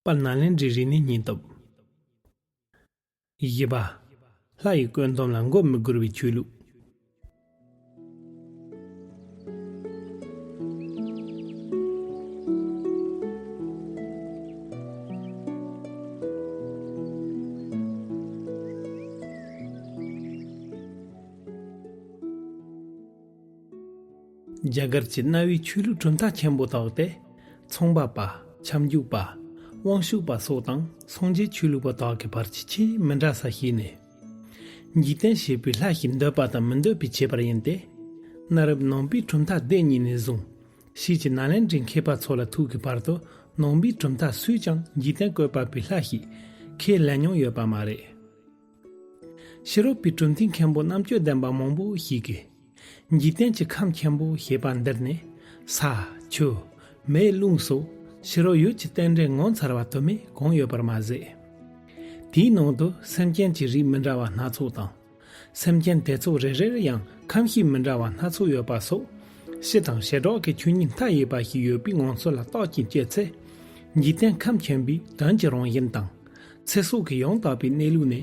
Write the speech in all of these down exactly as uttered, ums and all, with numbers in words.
པར་ནཱ་ལེནྡྲའི་རིག་གནས་སྙིང་སྟོབས། བཞི་པ། ལྷ་ཡི་བཀོད་འདོམས་ལ་མགོ་མི་སྒུར་བའི་ཆོས་ལུགས། རྒྱ་གར་གྱི་གནའ་བོའི་ཆོས་ལུགས་གྲུབ་མཐའ་ཆེན་པོ་དག་སྟེ། ཚོང་པ་པ། ཁྱབ་འཇུག་པ། དབང་ཕྱུག་པ་སོགས་དང་སངས་རྒྱས་ཆོས་ལུགས་པ་དག་གི་བར་གྱི་ཆེས་མི་འདྲ་ས་ཞིག་ནི། འཇིག་རྟེན་བྱེད་པོའི་ལྷ་ཞིག་འདོད་པ་དང་མི་འདོད་པའི་ཁྱད་པར་ཡིན་ཏེ། གནའ་རབས་ནང་པའི་གྲུབ་མཐའ་སྡེ་གཉིས་ནས་བཟུང་། ཕྱིས་ཀྱི་ནཱ་ལེནྡྲའི་མཁས་པ་ཚོ་ལ་ཐུག་གི་བར་དུ་ནང་པའི་གྲུབ་མཐའ་སུས་ཀྱང་འཇིག་རྟེན་བཀོད་པ་པོའི་ལྷ་ཞིག་ཁས་ལེན་མྱོང་ཡོད་པ་མ་རེད། ཕྱི་རོལ་པའི་གྲུབ་མཐའི་མཁན་པོ་རྣམ་དཔྱོད་ལྡན་པ་མང་པོ་ཞིག་གིས། འཇིག་རྟེན་གྱི་ཁམས་ཆེན་པོ་ཞེས་པ་འདིར་ནི། ས། ཆུ། མེ། རླུང་སོགས་ཕྱི་རོལ་ཡུལ་གྱི་རྟེན་འབྲེལ་ངོ་མཚར་བ་དུ་མས་གང་ཡོད་པར་མ་ཟད། དེའི་ནང་དུ་སེམས་ཅན་གྱི་རིགས་མི་འདྲ་བ་སྣ་ཚོགས་དང་། སེམས་ཅན་དེ་ཚོ་རེ་རེར་ཡང་ཁམས་ཤེས་མི་འདྲ་བ་སྣ་ཚོགས་ཡོད་པ་སོགས། ཕྱི་དང་བྱེ་བྲག་གི་ཆོས་ཉིད་མཐའ་ཡས་པ་ཞིག་ཡོད་པའི་ངང་ཚུལ་ལ་བརྟག་ཅིང་དཔྱད་ཚེ། འཇིག་རྟེན་ཁམས་ཆེན་པོའི་དོན་གྱི་རང་བཞིན་དང་། ཚེ་སྲོག་གི་ཡང་དག་པའི་གནས་ལུགས་ནི།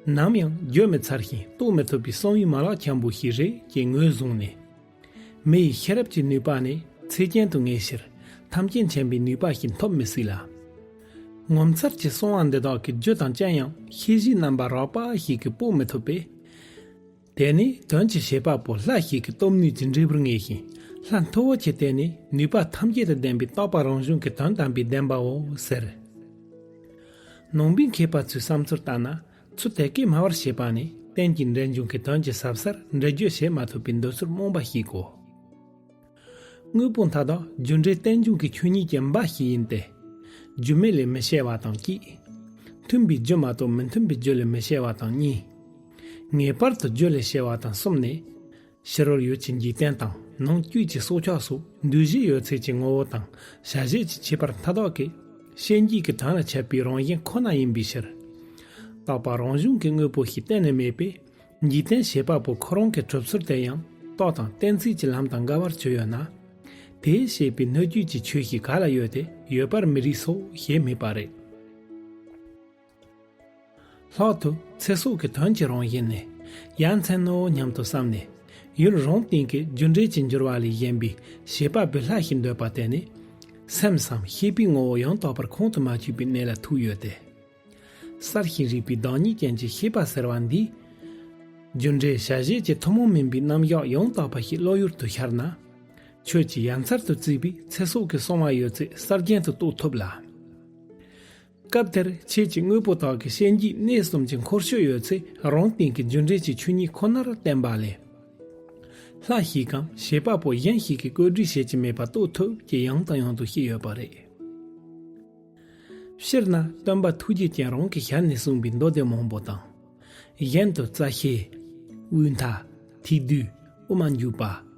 ནམ་ཡང་བརྗོད་མི་ཚར་ཞིང་རྟོགས་མི་ཐུབ་པའི་གསང་བའི་མ་ལག་ཆེན་པོ་ཞིག་རེད་ཅེས་ངོས་བཟུང་ནས། མི་ཡི་ཤེས་རབ་ཀྱི་ནུས་པ་ནི་ཚེ་རྐྱེན་དུ་ངེས་ཕྱིར་ཐམས་ཅད་མཁྱེན་པའི་ནུས་པ་ཞིག་ཐོབ་མི་སྲིད་ལ། ངོ་མཚར་གྱི་གསང་བ་འདི་དག་གི་རྒྱུ་དང་རྐྱེན་ཡང་ཤེས་བཞིན་རྣམ་པ་རགས་པ་ཞིག་གིས་དཔོག་མི་ཐུབ་པས། དེ་ནི་དོན་གྱི་བྱེད་པ་པོ་ལྷ་ཞིག་གི་སྟོབས་ནུས་ཀྱི་འབྲས་བུར་ངེས་ཤིང་། ལྷ་མཐུ་བོ་ཆེ་དེ་ནི་ནུས་པ་ཐམས་ཅད་དུ་ལྡན་པའི་རྟག་པ་རང་བྱུང་གི་དོན་དམ་པའི་བདེན་པའོ་ཟེར། ནང་པའི་མཁས་པ་ཚོའི་བསམ་ཚུལ་ལྟར་ན། ཚུལ་དེ་སྐད་སྨྲ་བར་བྱེད་པ་ནི་རྟེན་གྱི་འབྲེལ་འབྱུང་གི་དོན་གྱི་ཟབ་སར་འགྲེལ་བརྗོད་བྱེད་མ་ཐུབ་པའི་འདོད་ཚུལ་རྨོངས་པ་ཞིག་གོ། དངོས་པོ་མཐའ་དག་རྒྱུ་འབྲས་རྟེན་འབྱུང་གི་ཆོས་ཉིད་ཀྱི་འབའ་ཞིག་ཡིན་ཏེ། རྒྱུ་མེད་ལས་མི་སྐྱེ་བ་དང་གཅིག། མཐུན་པའི་རྒྱུ་མ་གཏོགས་མི་མཐུན་པའི་རྒྱུ་ལས་མི་སྐྱེ་བ་དང་གཉིས། ངེས་པར་དུ་རྒྱུ་ལས་སྐྱེ་བ་དང་གསུམ་ནས། ཕྱི་རོལ་ཡུལ་གྱི་འཇིག་རྟེན་དང་ནང་བཅུད་ཀྱི་སྲོག་ཆགས་སོགས་འདུས་བྱས་ཡོད་ཚད་ཀྱི་ངོ་བོ་དང་བྱ་བྱེད་ཀྱི་ཁྱད་པར་མཐའ་དག་གི་ཤེས་འགྱེད་ཀྱི་དོན་ལ་འཆད་པའི་རང་བཞིན་ཁོ་ན་ཡིན་པའི་ཕྱིར། རྟག་པ་རང་བྱུང་གི་དངོས་པོ་ཞིག་གཏན་ནས་མེད་པས། འཇིག་རྟེན་བྱེད་པ་པོ་ཁོ་རང་གི་གྲུབ་ཚུལ་དེ་ཡང་རྟོག་དང་གཏན་ཚིགས་ཀྱི་ལམ་དང་འགལ་བར་གྱུར་ཡོད་ན། དེས་བཤད་པའི་སྣོད་བཅུད་ཀྱི་ཆོས་ཤིག་ག་ལ་ཡོད་དེ་ཡོད་པར་མི་རིགས་སོ་ཞེས་སྨྲས་པ་རེད། ལྷག་ཏུ་ཚེ་སྲོག་གི་དོན་གྱི་རང་བཞིན་ནི་ཡ་མཚན་ནོ་སྙམ་དུ་བསམས་ནས། ཡུལ་རང་སྟེང་གི་རྒྱུ་འབྲས་ཀྱི་འགྱུར་བ་ལས་གཞན་པའི་བྱེད་པ་པོའི་ལྷ་ཞིག་འདོད་པ་དེ་ནི། སེམས་སམ་ཤེས་པའི་ངོ་བོ་ཡང་དག་པར་ཁོང་དུ་མ་ཆུད་པའི་གནས་ལ་ཐུག་ཡོད་དེ། གསར་ཞིང་རིག་པའི་བདག་ཉིད་ཅན་གྱི་ཤེས་པ་ཟེར་བ་འདིས། རྒྱུ་འབྲས་བྱ་བྱེད་ཀྱི་ཐུན་མོང་མིན་པའི་རྣམ་གཞག་ཡང་དག་པ་ཞིག་བློ་ཡུལ་དུ་ཤར་ན། ཆོས་ཀྱི་ཡ་མཚར་དུ་བརྩིས་པའི་ཚེ་སྲོག་གི་གསང་བ་ཡོད་ཚད་གསར་རྒྱན་དུ་རྟོགས་ཐུབ་ལ། སྐབས་དེར་ཁྱེད་ཀྱི་དངོས་པོ་དག་གི་ཤེས་འགྱེད་གནས་གསུམ་གྱི་འཁོར་ཤུགས་ཡོད་ཚད་རང་སྟེང་གི་རྒྱུ་འབྲས་ཀྱི་ཆོས་ཉིད་ཁོ་ནར་བརྟེན་པ་ལས། ལྷ་ཞིག་གམ་བྱེད་པ་པོ་གཞན་ཞིག་གིས་བཀོད་སྒྲིག་བྱེད་ཀྱི་མེད་པ་རྟོགས་ཐུབ་ཅེས་ཡང་དང་ཡང་དུ་བཤད་ཡོད་པ་རེད། སྤྱིར་ན་སྟོན་པ་ཐུགས་རྗེ་ཅན་རང་གི་ཞལ་ནས་གསུངས་པའི་མདོ་སྡེ་མང་པོ་དང་། གཞན་དུ་རྩ་ཤེ། དབུས་མཐའ། ཐིག་བསྡུས། དབུ་མ་འཇུག་པ།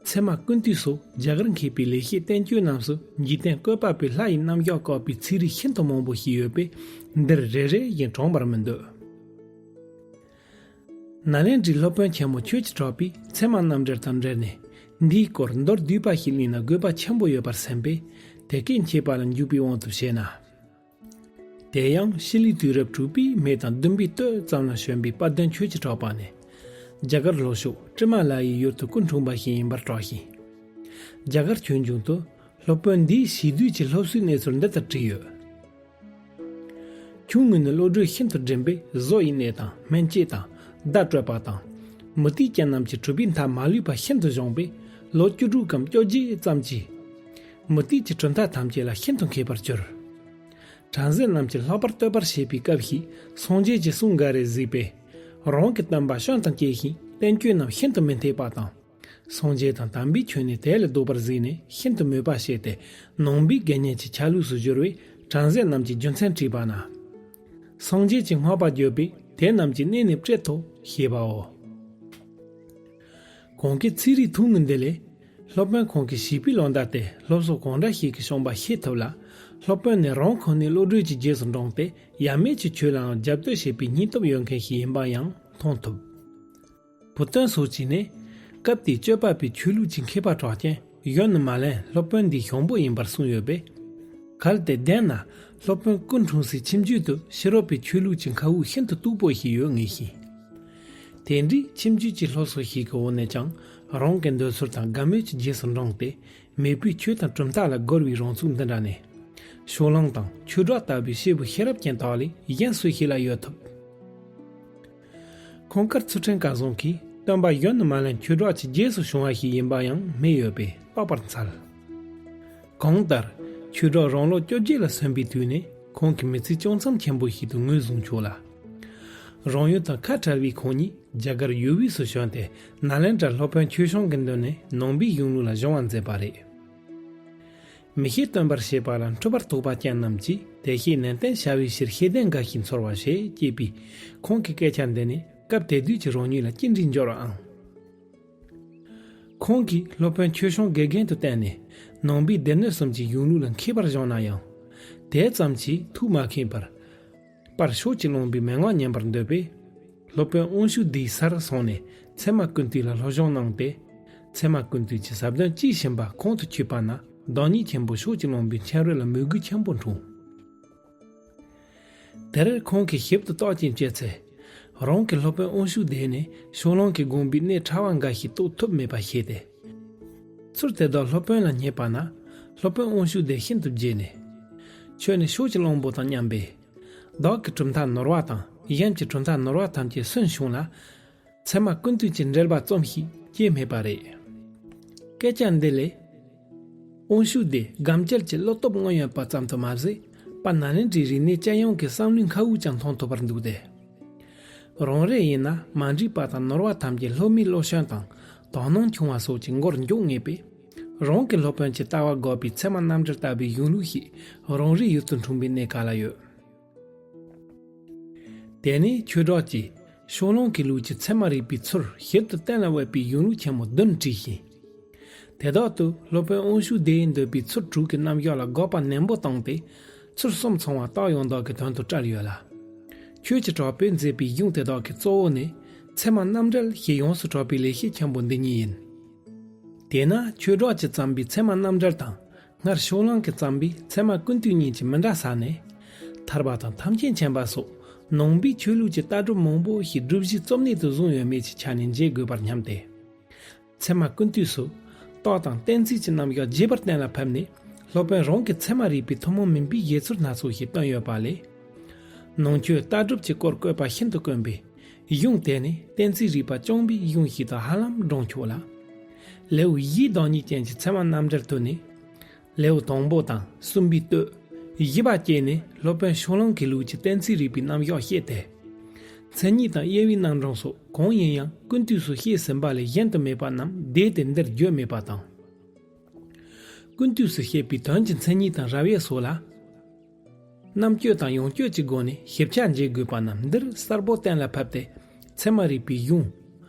ཚད་མ་ཀུན་བཏུས་སོགས་རྒྱ་གར་མཁས་པའི་ལེགས་བཤད་བསྟན་བཅོས་རྣམས་སུ་འཇིག་རྟེན་བཀོད་པ་པོའི་ལྷ་ཡི་རྣམ་གཞག་བཀོད་པའི་ཚིག་རིས་ཤིན་ཏུ་མང་པོ་ཞིག་ཡོད་པས་འདིར་རེ་རེ་བཞིན་དྲངས་པར་མི་འདོད། ནཱ་ལེནྡྲའི་སློབ་དཔོན་ཆེན་མོ་ཆོས་ཀྱི་གྲགས་པས་ཚད་མ་རྣམ་འགྲེལ་དང་འབྲེལ་ནས་འདིའི་སྐོར་མདོར་བསྡུས་པ་ཞིག་གླེང་ན་དགོས་པ་ཆེན་པོ་ཡོད་པར་སེམས་པས་དེ་སྐད་མཁྱེན་པ་ལ་འཇུག་པའི་དབང་དུ་བྱས་ན། དེ་ཡང་ཕྱི་ལུགས་དུས་རབས་དྲུག་པའི་སྨད་དང་བདུན་པའི་སྟོད་ཙམ་ལ་བྱོན་པའི་དཔལ་ལྡན་ཆོས་ཀྱི་གྲགས་པ་ནི། རྒྱ་གར་ལྷོ་ཕྱོགས་ཀྲི་མ་ལ་ཡའི་ཡུལ་དུ་སྐུ་འཁྲུངས་པ་ཞིག་ཡིན་པར་གྲགས་ཤིང་། རྒྱ་གར་ཆོས་འབྱུང་དུ་སློབ་དཔོན་འདིའི་ཞི་དུས་ཀྱི་སློབ་གསོའི་གནས་ཚུལ་འདི་ལྟར་བྲིས་ཡོད། ཆུང་ངུ་ནས་བློ་གྲོས་ཤིན་ཏུ་སྒྲིམ་པས་བཟོ་ཡི་གནས་དང་སྨན་དཔྱད་དང་བརྡ་སྤྲོད་པ་དང་། མུ་སྟེགས་ཅན་རྣམས་ཀྱི་གྲུབ་པའི་མཐའ་མ་ལུས་པ་ཤིན་ཏུ་སྦྱོང་པས་ལོ་བཅུ་དྲུག་གམ་བཅོ་བརྒྱད་ཙམ་གྱིས། མུ་སྟེགས་ཀྱི་གྲུབ་མཐའ་ཐམས་ཅད་ལ་ཤིན་ཏུ་མཁས་པར་གྱུར། བྲམ་ཟེ་རྣམས་ཀྱིས་ལྷག་པར་བསྟོད་པར་བྱེད་པའི་སྐབས་ཤིག་སངས་རྒྱས་ཀྱི་གསུང་འགའ་རེ་གཟིགས་པས། རང་གི་བསྟན་པ་སྐྱོན་དང་བཅས་ཤིང་བསྟན་བཅོས་རྣམས་ཤིན་ཏུ་མི་འཐད་པ་དང་། སངས་རྒྱས་དང་དམ་པའི་ཆོས་ནི་དེ་ལས་ལྡོག་པར་གཟིགས་ནས་ཤིན་ཏུ་མོས་པ་བྱས་ཏེ་ནང་པའི་དགེ་བསྙེན་གྱི་ཆ་ལུགས་སུ་བསྒྱུར་བས་བྲམ་ཟེ་རྣམས་ཀྱིས་རྒྱུ་མཚན་དྲིས་པ་ན། སངས་རྒྱས་ཀྱིས་བསྔགས་པ་བརྗོད་པས་དེ་རྣམས་ཀྱི་གནས་ནི་བཀྲེས་ཐོབ་ཞེས་པའོ། གོང་གི་ཚིག་རིས་ཐུང་ངུ་འདི་ལས། སློབ་དཔོན་ཁོང་གི་བྱིས་པའི་ལོ་ཟླ་སྟེ་སློབ་གསོ་གང་འདྲ་ཞིག་གི་བྱུང་བ་ཤེས་ཐུབ་ལ། སློབ་དཔོན་ནི་རང་ཁོ་ནའི་བློ་གྲོས་ཀྱི་རྗེས་སུ་འབྲངས་ཏེ་ཡབ་མེས་ཀྱི་ཆོས་ལའང་རྒྱབ་གཏོད་བྱེད་པའི་སྙིང་སྟོབས་ཡོད་མཁན་ཞིག་ཡིན་པ་ཡང་མཐོང་ཐུབ། བུ་སྟོན་སོགས་ཀྱིས་ནི། སྐབས་དེའི་སྤྱོད་པ་པའི་ཆོས་ལུགས་ཀྱི་མཁས་པ་གྲགས་ཅན་གཞོན་ནུ་མ་ལན་སློབ་དཔོན་འདིའི་གཞོན་པོ་ཡིན་པར་གསུངས་ཡོད་པས། གལ་ཏེ་བདེན་ན། སློབ་དཔོན་སྐུ་འཁྲུངས་སའི་ཁྱིམ་རྒྱུད་དུ་ཕྱི་རབས་པའི་ཆོས་ལུགས་ཀྱི་མཁའ་དབུགས་ཤིན་ཏུ་སྟུག་པོ་ཞིག་ཡོད་ངེས་ཤིང་། དེ་འདྲའི་ཁྱིམ་རྒྱུད་ཀྱི་སློབ་གསོ་ཞིག་གི་འོག་ནས་ཀྱང་རང་གི་འདོད་ཚུལ་དང་དགའ་མོས་ཀྱི་རྗེས་སུ་འབྲངས་ཏེ། མེས་པོའི་ཆོས་དང་གྲུབ་མཐའ་ལ་རྒོལ་བའི་རང་ཚུགས་འདི་འདྲ་ནི། ཕྱོགས་གླང་དང་ཆོས་གྲོགས་ལྟ་བུའི་སྐྱེས་བུ་ཤེས་རབ་ཅན་དག་ལས་གཞན་སུ་ཞིག་ལ་ཡོད་ཐུབ། ཁོང་དཀར་ཚུལ་ཁྲིམས་སྐལ་བཟང་གིས་སྟོན་པ་གཞོན་ནུ་མ་ལན་ཆོས་གྲོགས་ཀྱི་རྗེས་སུ་བྱུང་བ་ཞིག་ཡིན་པ་ཡང་སྨྲས་ཡོད་པས་དཔག་པར་འཚལ། གང་ལྟར། ཆོས་གྲོགས་རང་ལོ་བཅོ་བརྒྱད་ལ་སོན་པའི་དུས་ནས་ཁོང་གི་མི་ཚེ་ཅུང་ཙམ་ཆེན་པོ་ཞིག་ཏུ་ངོས་བཟུང་ཆོག་ལ། རང་ཡུལ་དང་ཁ་བྲལ་བའི་ཁོང་ཉིད་རྒྱ་གར་ཡུལ་དབུས་སུ་བྱོན་ཏེ་ནཱ་ལེནྡྲར་སློབ་དཔོན་ཆོས་སྐྱོང་གི་མདུན་ནས་ནང་པའི་གཞུང་ལུགས་ལ་སྦྱོང་བ་མཛད་པ་རེད། མི་ཤེས་སྟོན་པར་བྱེད་པ་ལ་འཁྲུལ་པར་རྟོག་པ་ཅན་རྣམས་ཀྱིས་དེ་ཤེས་ནན་ཏན་བྱ་བའི་ཕྱིར་ཤེས་ལྡན་འགའ་ཞིག་འཚོལ་བར་བྱེད་ཅེས་པའི་ཁོང་གི་སྐད་ཆ་འདི་ནི་སྐབས་དེ་དུས་ཀྱི་རང་ཉིད་ལ་ཅི་འདྲའི་འབྱོར་བའམ། ཁོང་གིས་སློབ་དཔོན་ཆོས་སྐྱོང་དགེ་རྒན་དུ་བསྟེན་ནས་ནང་པའི་སྡེ་སྣོད་གསུམ་གྱི་གཞུང་ལུགས་ལ་མཁས་པར་སྦྱངས་ན་ཡང་། དེ་ཙམ་གྱིས་ཐུགས་མ་མཁྱེན་པར། པར་ཕྱོགས་གཅིག་ལངས་པའི་མན་ངག་ཉན་པར་འདོད་པས། སློབ་དཔོན་དབང་ཕྱུག་སྡེའི་སར་སོང་ནས་ཚད་མ་ཀུན་བཏུས་ལ་སློབ་སྦྱོང་གནང་སྟེ། ཚད་མ་ཀུན་བཏུས་ཀྱི་ཟབ་དོན་དཔྱིས་ཕྱིན་པ་ཁོང་དུ་ཆུད་པ་ན་བདག་ཉིད་ཆེན་པོ་ཕྱོགས་གཅིག་ལངས་པའི་མཁྱེན་རོལ་ལ་མོས་གུས་ཆེན་པོ་འཁྲུངས། དེར་ཁོང་གིས་ཞིབ་ཏུ་བརྟག་ཅིང་དཔྱད་ཚེ། རང་གི་སློབ་དཔོན་དབང་ཕྱུག་སྡེ་ནས་ཕྱོགས་གླང་གི་དགོངས་པའི་གནས་ཕྲ་བ་འགའ་ཞིག་རྟོགས་ཐུབ་མེད་པ་ཤེས་ཏེ། ཚུར་དེ་དག་སློབ་དཔོན་ལ་བསྙད་པ་ན། སློབ་དཔོན་དབང་ཕྱུག་སྡེ་ཤིན་ཏུ་དགྱེས་ནས། ཁྱོད་ནི་ཕྱོགས་ཀྱི་གླང་པོ་དང་མཉམ་པས། བདག་གི་གྲུབ་མཐའ་ནོར་བ་དང་གཞན་གྱི་གྲུབ་མཐའ་ནོར་བ་ཐམས་ཅད་སུན་བྱུང་ལ། ཚད་མ་ཀུན་བཏུས་ཀྱི་འགྲེལ་པ་རྩོམ་ཞིག་ཅེས་སྨྲས་པ་རེད། སྐད་ཆ་འདི་ལས། དབང་ཕྱུག་སྡེ་སྒམ་ཅལ་གྱི་བློ་སྟོབས་མངོན་ཡོད་པ་ཙམ་དུ་མ་ཟད། པ་ནཱ་ལེནྡྲའི་རིག་གནས་ཅན་ཡོངས་ཀྱི་བསམ་བློའི་མཁའ་དབུགས་ཀྱང་མཐོང་ཐུབ་པར་འདུག་སྟེ། རང་རེ་ཡིན་ན་མ་འགྲིག་པ་དང་ནོར་བ་ཐམས་ཅད་སློབ་མའི་བློ་སྐྱོན་དང་དོ་སྣང་ཆུང་བ་སོགས་ཀྱི་མགོར་འཇོག་ངེས་པས། རང་གི་སློབ་དཔོན་གྱི་ལྟ་བ་འགོག་པའི་ཚད་མ་རྣམ་འགྲེལ་ལྟ་བུའི་གཞུང་ལུགས་ཤིག་རང་རེའི་ཡུལ་དུ་འཁྲུངས་པའི་གནས་ག་ལ་ཡོད། དེ་ནས་ཆོས་གྲོགས་ཀྱིས་ཕྱོགས་གླང་གི་ལུགས་ཀྱི་ཚད་མ་རིག་པའི་ཚུལ་ཞིབ་ཏུ་གཏན་ལ་འབེབས་པའི་གཞུང་ལུགས་ཆེན་མོ་བདུན་བྲིས་ཤིང་། དེ་དག་ཏུ་སློབ་དཔོན་དབང་ཕྱུག་སྡེ་ཡིས་འདོད་པའི་ཚུལ་དྲུག་གི་རྣམ་གཞག་ལ་དགག་པ་ནན་པོ་བཏང་སྟེ། ཚུལ་གསུམ་ཚང་བ་རྟགས་ཡང་དག་གི་དོན་དུ་བཀྲལ་ཡོད་ལ། ཁྱོད་ཀྱི་གྲོགས་པོས་མཛད་པའི་གཞུང་དེ་དག་གི་གཙོ་བོ་ནི་ཚད་མ་རྣམ་འགྲེལ་ཞེས་ཡོངས་སུ་གྲགས་པའི་ལེགས་བཤད་ཆེན་པོ་འདི་ཉིད་ཡིན། དེས་ན་ཆོས་གྲོགས་ཀྱིས་བརྩམས་པའི་ཚད་མ་རྣམ་འགྲེལ་དང་། སྔར་ཕྱོགས་གླང་གིས་བརྩམས་པའི་ཚད་མ་ཀུན་བཏུས་གཉིས་ཀྱི་མི་འདྲ་ས་ནས། ཐར་པ་དང་ཐམས་ཅད་མཁྱེན་པ་སོགས་ནང་པའི་ཆོས་ལུགས་ཀྱི་ལྟ་གྲུབ་མང་པོ་ཞིག་སྒྲུབ་གཞིའི་རྩོམ་གནད་དུ་བཟུང་ཡོད་མེད་ཀྱི་ཆ་ནས་འབྱེད་དགོས་པར་སྙམ་སྟེ། ཚད་མ་ཀུན་བཏུས་སུ། རྟགས་དང་གཏན་ཚིགས་ཀྱི་རྣམ་གཞག་རྒྱས་པར་གཏན་ལ་ཕབ་ནས། སློབ་དཔོན་རང་གི་ཚད་མ་རིག་པའི་ཐུན་མོང་མིན་པའི་དགྱེས་ཚུལ་སྣ་ཚོགས་ཤིག་བཏོན་ཡོད་པ་ལས། ནང་ཆོས་ལྟ་གྲུབ་ཀྱི་སྐོར་བཀོད་པ་ཤིན་ཏུ་དཀོན་པས། གཞུང་དེ་ནི་གཏན་ཚིགས་རིག་པ་སྐྱོང་བའི་གཞུང་ཞིག་ཏུ་ཧ་ལམ་བགྲང་ཆོག་ལ། ལེའུ་བཞིའི་བདག་ཉིད་ཅན་གྱི་ཚད་མ་རྣམ་འགྲེལ་དུ་ནི། ལེའུ་དང་པོ་དང་གསུམ་པའི་སྟོད། བཞི་པ་བཅས་ནི་སློབ་དཔོན་ཕྱོགས་གླང་གི་ལུགས་ཀྱི་གཏན་ཚིགས་རིག་པའི་རྣམ་གཞག་བཤད་དེ། མཚན་ཉིད་དང་དབྱེ་བའི་རྣམ་གྲངས་སོགས་གང་ཡིན་ཡང་ཀུན་བཏུས་སུ་བཤད་ཟིན་པ་ལས་གཞན་དུ་མེད་པ་རྣམས་བསྡུས་ཏེ་འདིར་བརྗོད་མེད་པ་དང་། ཀུན་བཏུས་སུ་བཤད་པའི་དོན་གྱི་མཚན་ཉིད་དང་རབ་དབྱེ་སོགས་ལ། རྣམ་བཅད་དང་ཡང་བཅད་ཀྱི་སྒོ་ནས་ཞིབ་ཆ་འབྱེད་དགོས་པ་རྣམས་འདིར་གསལ་པོ་གཏན་ལ་ཕབ་སྟེ་ཚད་མ་རིག་པའི་གཞུང་།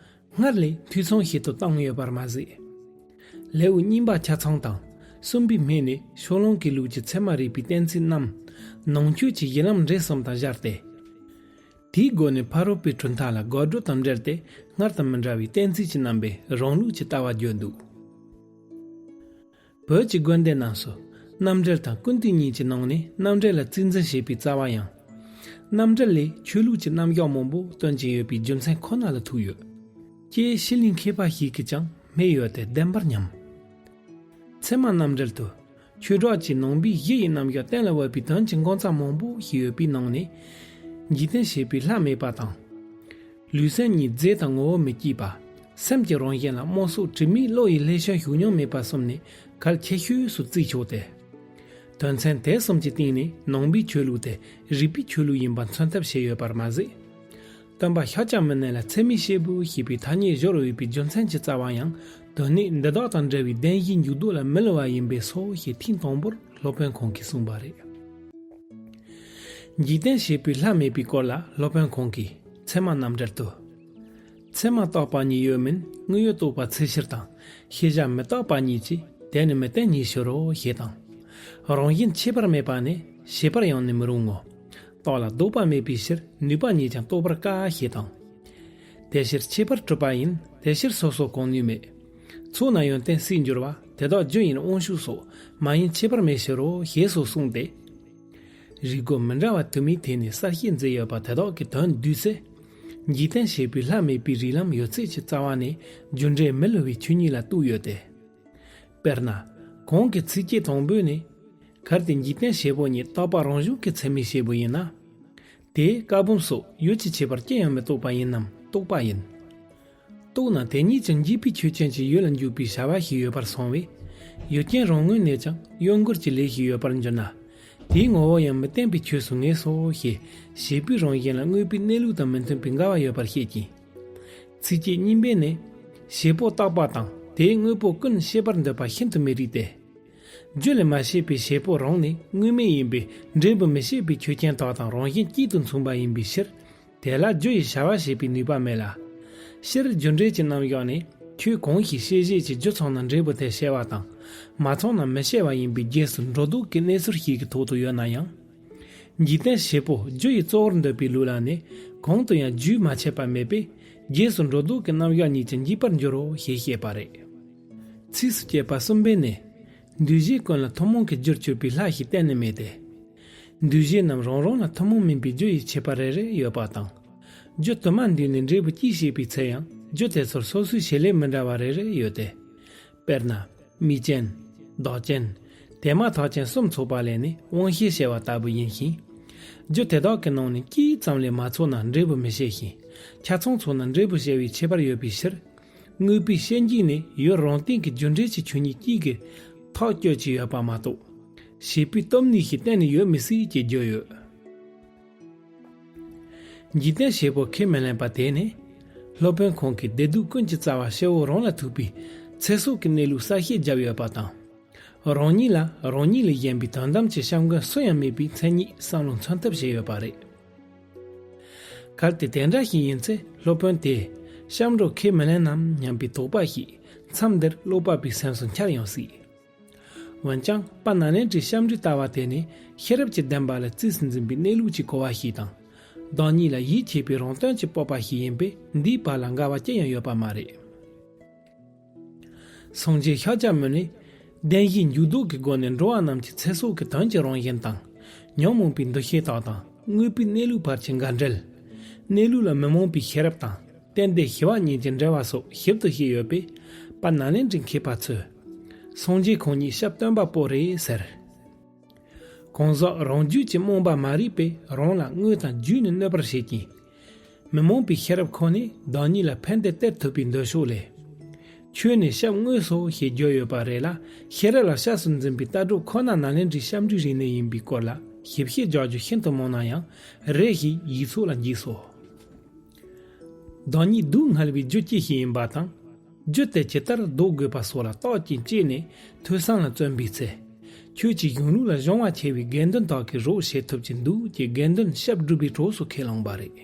སྔར་ལས་འཐུས་ཚང་ཞིག་ཏུ་བཏང་ཡོད་པར་མ་ཟད། ལེའུ་གཉིས་པ་ཆ་ཚང་དང་གསུམ་པའི་སྨད་ནས་ཕྱོགས་གླང་གི་ལུགས་ཀྱི་ཚད་མ་རིག་པའི་གཏན་ཚིགས་རྣམས་ནང་ཆོས་ཀྱི་གཞི་ལམ་འབྲས་གསུམ་དང་སྦྱར་ཏེ། དེའི་སྒོ་ནས་ཕ་རོལ་པོའི་གྲུབ་མཐའ་ལ་དགག་སྒྲུབ་དང་འབྲེལ་ཏེ་སྔར་དང་མི་འདྲ་བའི་གཏན་ཚིགས་ཀྱི་རྣམ་པའི་རང་ལུགས་ཀྱི་ལྟ་བ་བརྗོད་འདུག་བོད་ཀྱི་དགོན་སྡེ་རྣམས་སུ་རྣམ་འགྲེལ་དང་ཀུན་བཏུས་གཉིས་ཀྱི་ནང་ནས་རྣམ་འགྲེལ་ལ་རྩིས་འཛིན་བྱེད་པའི་རྩ་བ་ཡང་། རྣམ་འགྲེལ་ལས་ཆོས་ལུགས་ཀྱི་རྣམ་གཞག་མང་པོ་སྟོན་གྱིན་ཡོད་པའི་རྒྱུ་མཚན་ཁོ་ན་ལ་ཐུག་ཡོད། ཅེས་ཕྱི་གླིང་མཁས་པ་ཞིག་གིས་ཀྱང་སྨྲས་ཡོད་དེ་བདེན་པར་སྙམ། ཚད་མ་རྣམ་འགྲེལ་དུ། ཆོས་གྲོགས་ཀྱིས་ནང་པའི་གཞི་ཡི་རྣམ་གཞག་གཏན་ལ་འབེབས་པའི་དོན་གྱི་འགོ་མཚམས་མང་པོ་ཞིག་ཡོད་པའི་ནང་ནས། འཇིག་རྟེན་ཞེས་པའི་ལྷ་མེད་པ་དང་། ལུས་སེམས་གཉིས་རྫས་དང་ངོ་བོ་མི་སྐྱེས་པ། སེམས་ཀྱི་རང་བཞིན་ལ་རྨོངས་སོགས་དྲི་མའི་བློ་ཡི་ལྷད་ཞེན་ཞུགས་མྱོང་མེད་པ་གསུམ་ནི་གལ་ཆེ་ཤོས་སུ་བརྩི་ཆོག་སྟེ། དོན་ཚན་དེ་གསུམ་གྱི་སྟེང་ནས་ནང་པའི་ཆོས་ལུགས་དེ་རིག་པའི་ཆོས་ལུགས་ཡིན་པ་མཚོན་ཐབས་བྱས་ཡོད་པར་མ་ཟད། སྟོན་པ་ཤཱཀྱ་མུ་ནེ་ལ་ཚད་མའི་སྐྱེས་བུ་ཞེས་པའི་ཐ་སྙད་སྦྱོར་འོས་པའི་རྒྱུ་མཚན་གྱི་རྩ་བ་ཡང་དོན་གནད་འདི་དག་དང་འབྲེལ་བའི་བདེན་བཞིའི་འཇུག་ལྡོག་ལ་མི་བསླུ་བ་ཡིན་པས་སོ་ཞེས་ཐེངས་དང་པོར་སློབ་དཔོན་ཁོང་གིས་གསུངས་པ་རེད། འཇིག་རྟེན་ཞེས་པའི་ལྷ་མེད་པའི་སྐོར་ལ་སློབ་དཔོན་ཁོང་གིས་ཚད་མ་རྣམ་འགྲེལ་དུ། ཚད་མ་བརྟགས་པ་ཉིད་ཡོད་མིན་དངོས་ཡོད་རྟོགས་པ་ཚུལ་ཤེས་དང་ཤེས་བྱ་མི་རྟག་པ་ཉིད་ཀྱིས་དེ་ནི་མི་བརྟེན་ཉིད་ཕྱིར་རོ་ཞེས་དང་། རང་བཞིན་ཆད་པར་མེད་པ་ནི་ཤེས་པར་ཡང་ནི་མི་རུང་ངོ་། རྟོགས་ལ་ལྡོག་པ་མེད་པའི་ཕྱིར་ནུས་པ་ཉིད་ཀྱང་རྟོགས་པར་དཀའ་ཞེས་དང་། དེ་ཕྱིར་ཆད་པར་གྲུབ་པ་ཡིན་དེ་ཕྱིར་སོ་སོ་གང་ནུས་མེད། ཚོགས་ན་ཡོན་ཏན་སྲིད་འགྱུར་བ། དེ་དག་རྒྱུ་ཡིན་དབང་ཕྱུག་སོགས། མ་ཡིན་ཁྱད་པར་མེད་ཕྱིར་རོ། ཞེས་སོགས་གསུངས་ཏེ། རིགས་སྒོ་མི་འདྲ་བ་དུ་མའི་ཐད་ནས་གསལ་བཤད་མཛད་ཡོད་པ་དེ་དག་གི་དོན་བསྡུས་ཚེ། འཇིག་རྟེན་བྱེད་པོའི་ལྷ་མེད་པའི་རིགས་ལམ་ཡོད་ཚད་ཀྱི་རྩ་བ་ནས་རྒྱུ་འབྲས་མི་བསླུ་བའི་ཆོས་ཉིད་ལ་གཏུགས་ཡོད་དེ། དཔེར་ན། གོང་གི་ཚིགས་བཅད་དང་པོ་ནས། གལ་ཏེ་འཇིག་རྟེན་བྱེད་པོ་ཉིད་རྟག་པ་རང་བྱུང་གི་ཚད་མས་བྱེད་པོ་ཡིན་ན། དེས་བཀའ་འབུམ་སོགས་ཡུལ་གྱི་ཁྱད་པར་ཅི་ཡང་མི་རྟོགས་པ་ཡིན་ནམ་རྟོགས་པ་ཡིན། རྟོགས་ན་དེ་ཉིད་ཀྱང་འཇིག་པའི་ཆོས་ཅན་གྱི་ཡུལ་ལ་འཇུག་པའི་བྱ་བ་ཞིག་ཡོད་པར་སོང་བས། ཡུལ་ཅན་རང་ངོས་ནས་ཀྱང་ཡུལ་འགོར་གྱི་ལས་ཤིག་ཡོད་པར་འགྱུར་ན། དེའི་ངོ་བོ་ཡང་མི་བརྟན་པའི་ཆོས་སུ་ངེས་སོ་ཞེས་བྱེད་པོའི་རང་བཞིན་ལ་དངོས་པོའི་གནས་ལུགས་དང་མི་མཐུན་པའི་འགལ་བ་ཡོད་པར་བཤད་ཀྱི། ཚིགས་བཅད་གཉིས་པའི་ནས། བྱེད་པོ་རྟག་པ་དང་དེའི་དངོས་པོ་ཀུན་ཤེས་པར་འདོད་པ་ཤིན་ཏུ་མི་རིགས་ཏེ། རྒྱུ་ལས་མ་བྱས་པའི་བྱེད་པོ་རང་ནི་དངོས་མེད་ཡིན་པས་འབྲས་བུ་མི་བྱེད་པའི་ཆོས་ཅན་དག་དང་རང་བཞིན་གཅིག་ཏུ་མཚུངས་པ་ཡིན་པའི་ཕྱིར། དེ་ལ་རྒྱུ་ཡི་བྱ་བ་བྱེད་པའི་ནུས་པ་མེད་ལ། སྤྱིར་རྒྱུ་འབྲས་ཀྱི་རྣམ་གཞག་ནི་ཆོས་གང་ཞིག་སྤྱོད་བྱེད་ཀྱི་རྒྱུ་ཚང་ན་འབྲས་བུ་དེ་སྐྱེ་བ་དང་། མ་ཚང་ན་མི་སྐྱེ་བ་ཡིན་པའི་རྗེས་སུ་འགྲོ་ལྡོག་གི་གནས་ཚུལ་ཞིག་གི་ཐོག་ཏུ་ཡོད་ན་ཡང་། འཇིག་རྟེན་བྱེད་པོ་རྒྱུ་ཡི་གཙོ་བོར་འདོད་པའི་ལུགས་ལ་ནི་གང་དུ་ཡང་རྒྱུས་མ་ཆད་པ་མེད་པས་རྗེས་སུ་འགྲོ་ལྡོག་གི་རྣམ་གཞག་གཉིས་ཀྱང་འཇིག་པར་འགྱུར་རོ་ཞེས་བཤད་པ་རེད། ཚིགས་སུ་བཅད་པ་གསུམ་པའི་ནི། འདུས་བྱས་ཀུན་ལ་ཐུན་མོང་གི་རྒྱུར་གྱུར་པའི་ལྷ་ཞིག་གཏན་ནས་མེད་དེ། འདུས་བྱས་རྣམས་རང་རང་ལ་ཐུན་མོང་མིན་པའི་རྒྱུ་ཡི་ཁྱད་པར་རེ་རེ་ཡོད་པ་དང་། རྒྱུ་དུ་མ་འདུས་ནས་འབྲས་བུ་གཅིག་སྐྱེས་པའི་ཚེ་ཡང་རྒྱུ་དེ་ཚོར་སོ་སོའི་བྱེད་ལས་མི་འདྲ་བ་རེ་རེ་ཡོད་དེ། དཔེར་ན། མིག་ཅན། མདོག་ཅན། དེ་མ་ཐག་ཅན་གསུམ་ཚོགས་པ་ལས་ནི་དབང་ཤེས་བྱ་བ་ལྟ་བུ་ཡིན་ཞིང་། རྒྱུ་དེ་དག་གི་ནང་ནས་གཅིག་ཙམ་ལས་མ་ཚོགས་ན་འབྲས་བུ་མི་སྐྱེ་ཞིང་། ཆ་ཚང་ཚོགས་ན་འབྲས་བུ་སྐྱེ་བའི་ཁྱད་པར་ཡོད་པའི་ཕྱིར། དངོས་པོའི་སྐྱེ་འཇིག་ནི་ཡུལ་རང་སྟེང་གི་རྒྱུ་འབྲས་ཀྱི་ཆོས་ཉིད་གཅིག་གི་ཐག་གཅོད་ཀྱི་ཡོད་པ་མ་གཏོགས། བྱེད་པོའི་སྟོབས་ནུས་ཤིག་གཏན་ནས་ཡོད་མི་སྲིད་ཅེས་བརྗོད་ཡོད། འཇིག་རྟེན་བྱེད་པོ་ཁས་མི་ལེན་པ་དེ་ནི། སློབ་དཔོན་ཁོང་གིས་བདེ་སྡུག་ཀུན་གྱི་རྩ་བ་སྐྱེ་བོ་རང་ལ་ཐུག་པའི་ཚེ་སྲོག་གི་གནས་ལུགས་གསལ་བཤད་བརྒྱབ་ཡོད་པ་དང་། རང་ཉིད་ལ་རང་ཉིད་ལས་གཞན་པའི་དོན་དམ་གྱི་བྱམས་མགོན་སུ་ཡང་མེད་པའི་མཚན་ཉིད་བསམ་བློ་མཚོན་ཐབས་བྱས་ཡོད་པ་རེད། གལ་ཏེ་དེ་འདྲ་ཞིག་ཡིན་ཚེ་སློབ་དཔོན་དེས་སྐྱབས་འགྲོ་ཁས་མི་ལེན་ནམ་སྙམ་པའི་དོགས་པ་ཞིག་མཚམས་འདིར་ཀློག་པ་པོའི་སེམས་སུ་འཆར་ཡང་སྲིད། འོན་ཀྱང་པ་ནཱ་ལེནྡྲའི་སྐྱབས་འགྲོའི་ལྟ་བ་དེ་ནི་ཤེས་རབ་ཀྱི་བདེན་པ་ལ་རྩིས་སུ་འཛིན་པའི་གནས་ལུགས་ཀྱི་གོ་བ་ཞིག་དང་། བདག་ཉིད་ལ་ཡིད་ཆེས་པའི་རང་དོན་གྱི་སྤོབས་པ་ཞིག་ཡིན་པས་འདིའི་བར་ལ་འགལ་བ་ཅི་ཡང་ཡོད་པ་མ་རེད། སངས་རྒྱས་ཤཱཀྱ་མུ་ནི། བདེན་བཞིའི་འཇུག་ལྡོག་གི་སྒོ་ནས་འགྲོ་བ་རྣམས་ཀྱི་ཚེ་སྲོག་གི་དོན་གྱི་རང་བཞིན་དང་། ཉོན་མོངས་པའི་འདུ་ཤེས་དག་དང་དངོས་པོའི་གནས་ལུགས་བར་གྱི་འགལ་འབྲེལ། གནས་ལུགས་ལ་མི་རྨོངས་པའི་ཤེས་རབ་དང་། རྟེན་འབྲེལ་ཞི་བ་གཉིས་ཀྱི་འབྲེལ་བ་སོགས་ཞིབ་ཏུ་བཤད་ཡོད་པས། པ་ནཱ་ལེནྡྲའི་མཁས་པ་ཚོས། སངས་རྒྱས་ཁོང་ཉིད་ཞབས་སྟོན་པ་པོ་རེད་ཟེར། གང་ཟག་རང་རྒྱུད་ཀྱི་རྨོངས་པ་མ་རིག་པས་རང་ལ་དངོས་དང་བརྒྱུད་ནས་གནོད་པར་བྱེད་ཅིང་། མི་རྨོངས་པའི་ཤེས་རབ་ཁོ་ནས་བདག་ཉིད་ལ་ཕན་བདེ་སྟེར་ཐུབ་པའི་འདོད་ཕྱོགས་ལས། ཆོས་ནི་ཞབས་དངོས་སོ་ཞེས་བརྗོད་ཡོད་པ་རེད་ལ། ཤེས་རབ་ལ་སྐྱབས་སུ་འཛིན་པའི་ལྟ་གྲུབ་ཁོ་ན་ནཱ་ལེནྡྲའི་སྐྱབས་འགྲོའི་རིག་གནས་ཡིན་པའི་སྐོར་ལ་ཞིབ་བཤད་རྒྱག་རྒྱུ་ཤིན་ཏུ་མང་ན་ཡང་རེ་ཞིག་ཡིག་ཚོགས་ལ་འཇུག་སོ། བདག་ཉིད་སྡུག་བསྔལ་བའི་རྒྱུ་ཅི་ཞིག་ཡིན་པ་དང་། རྒྱུ་དེ་ཇི་ལྟར་ཟློག་དགོས་པ་སོགས་ལ་བརྟག་ཅིང་དཔྱད་ནས་ཐོས་བསམ་ལ་བརྩོན་པའི་ཚེ། ཆོས་ཀྱི་གཞུང་ལུགས་ལ་གཞུང་བ་ཆེ་བའི་དགེ་འདུན་དག་གིས་རོགས་བྱེད་ཐུབ་ཀྱི་འདུག་ཅེས་དགེ་འདུན་ཞབས་སྒྲུབ་པའི་གྲོགས་སུ་ཁས་བླངས་པ་རེད།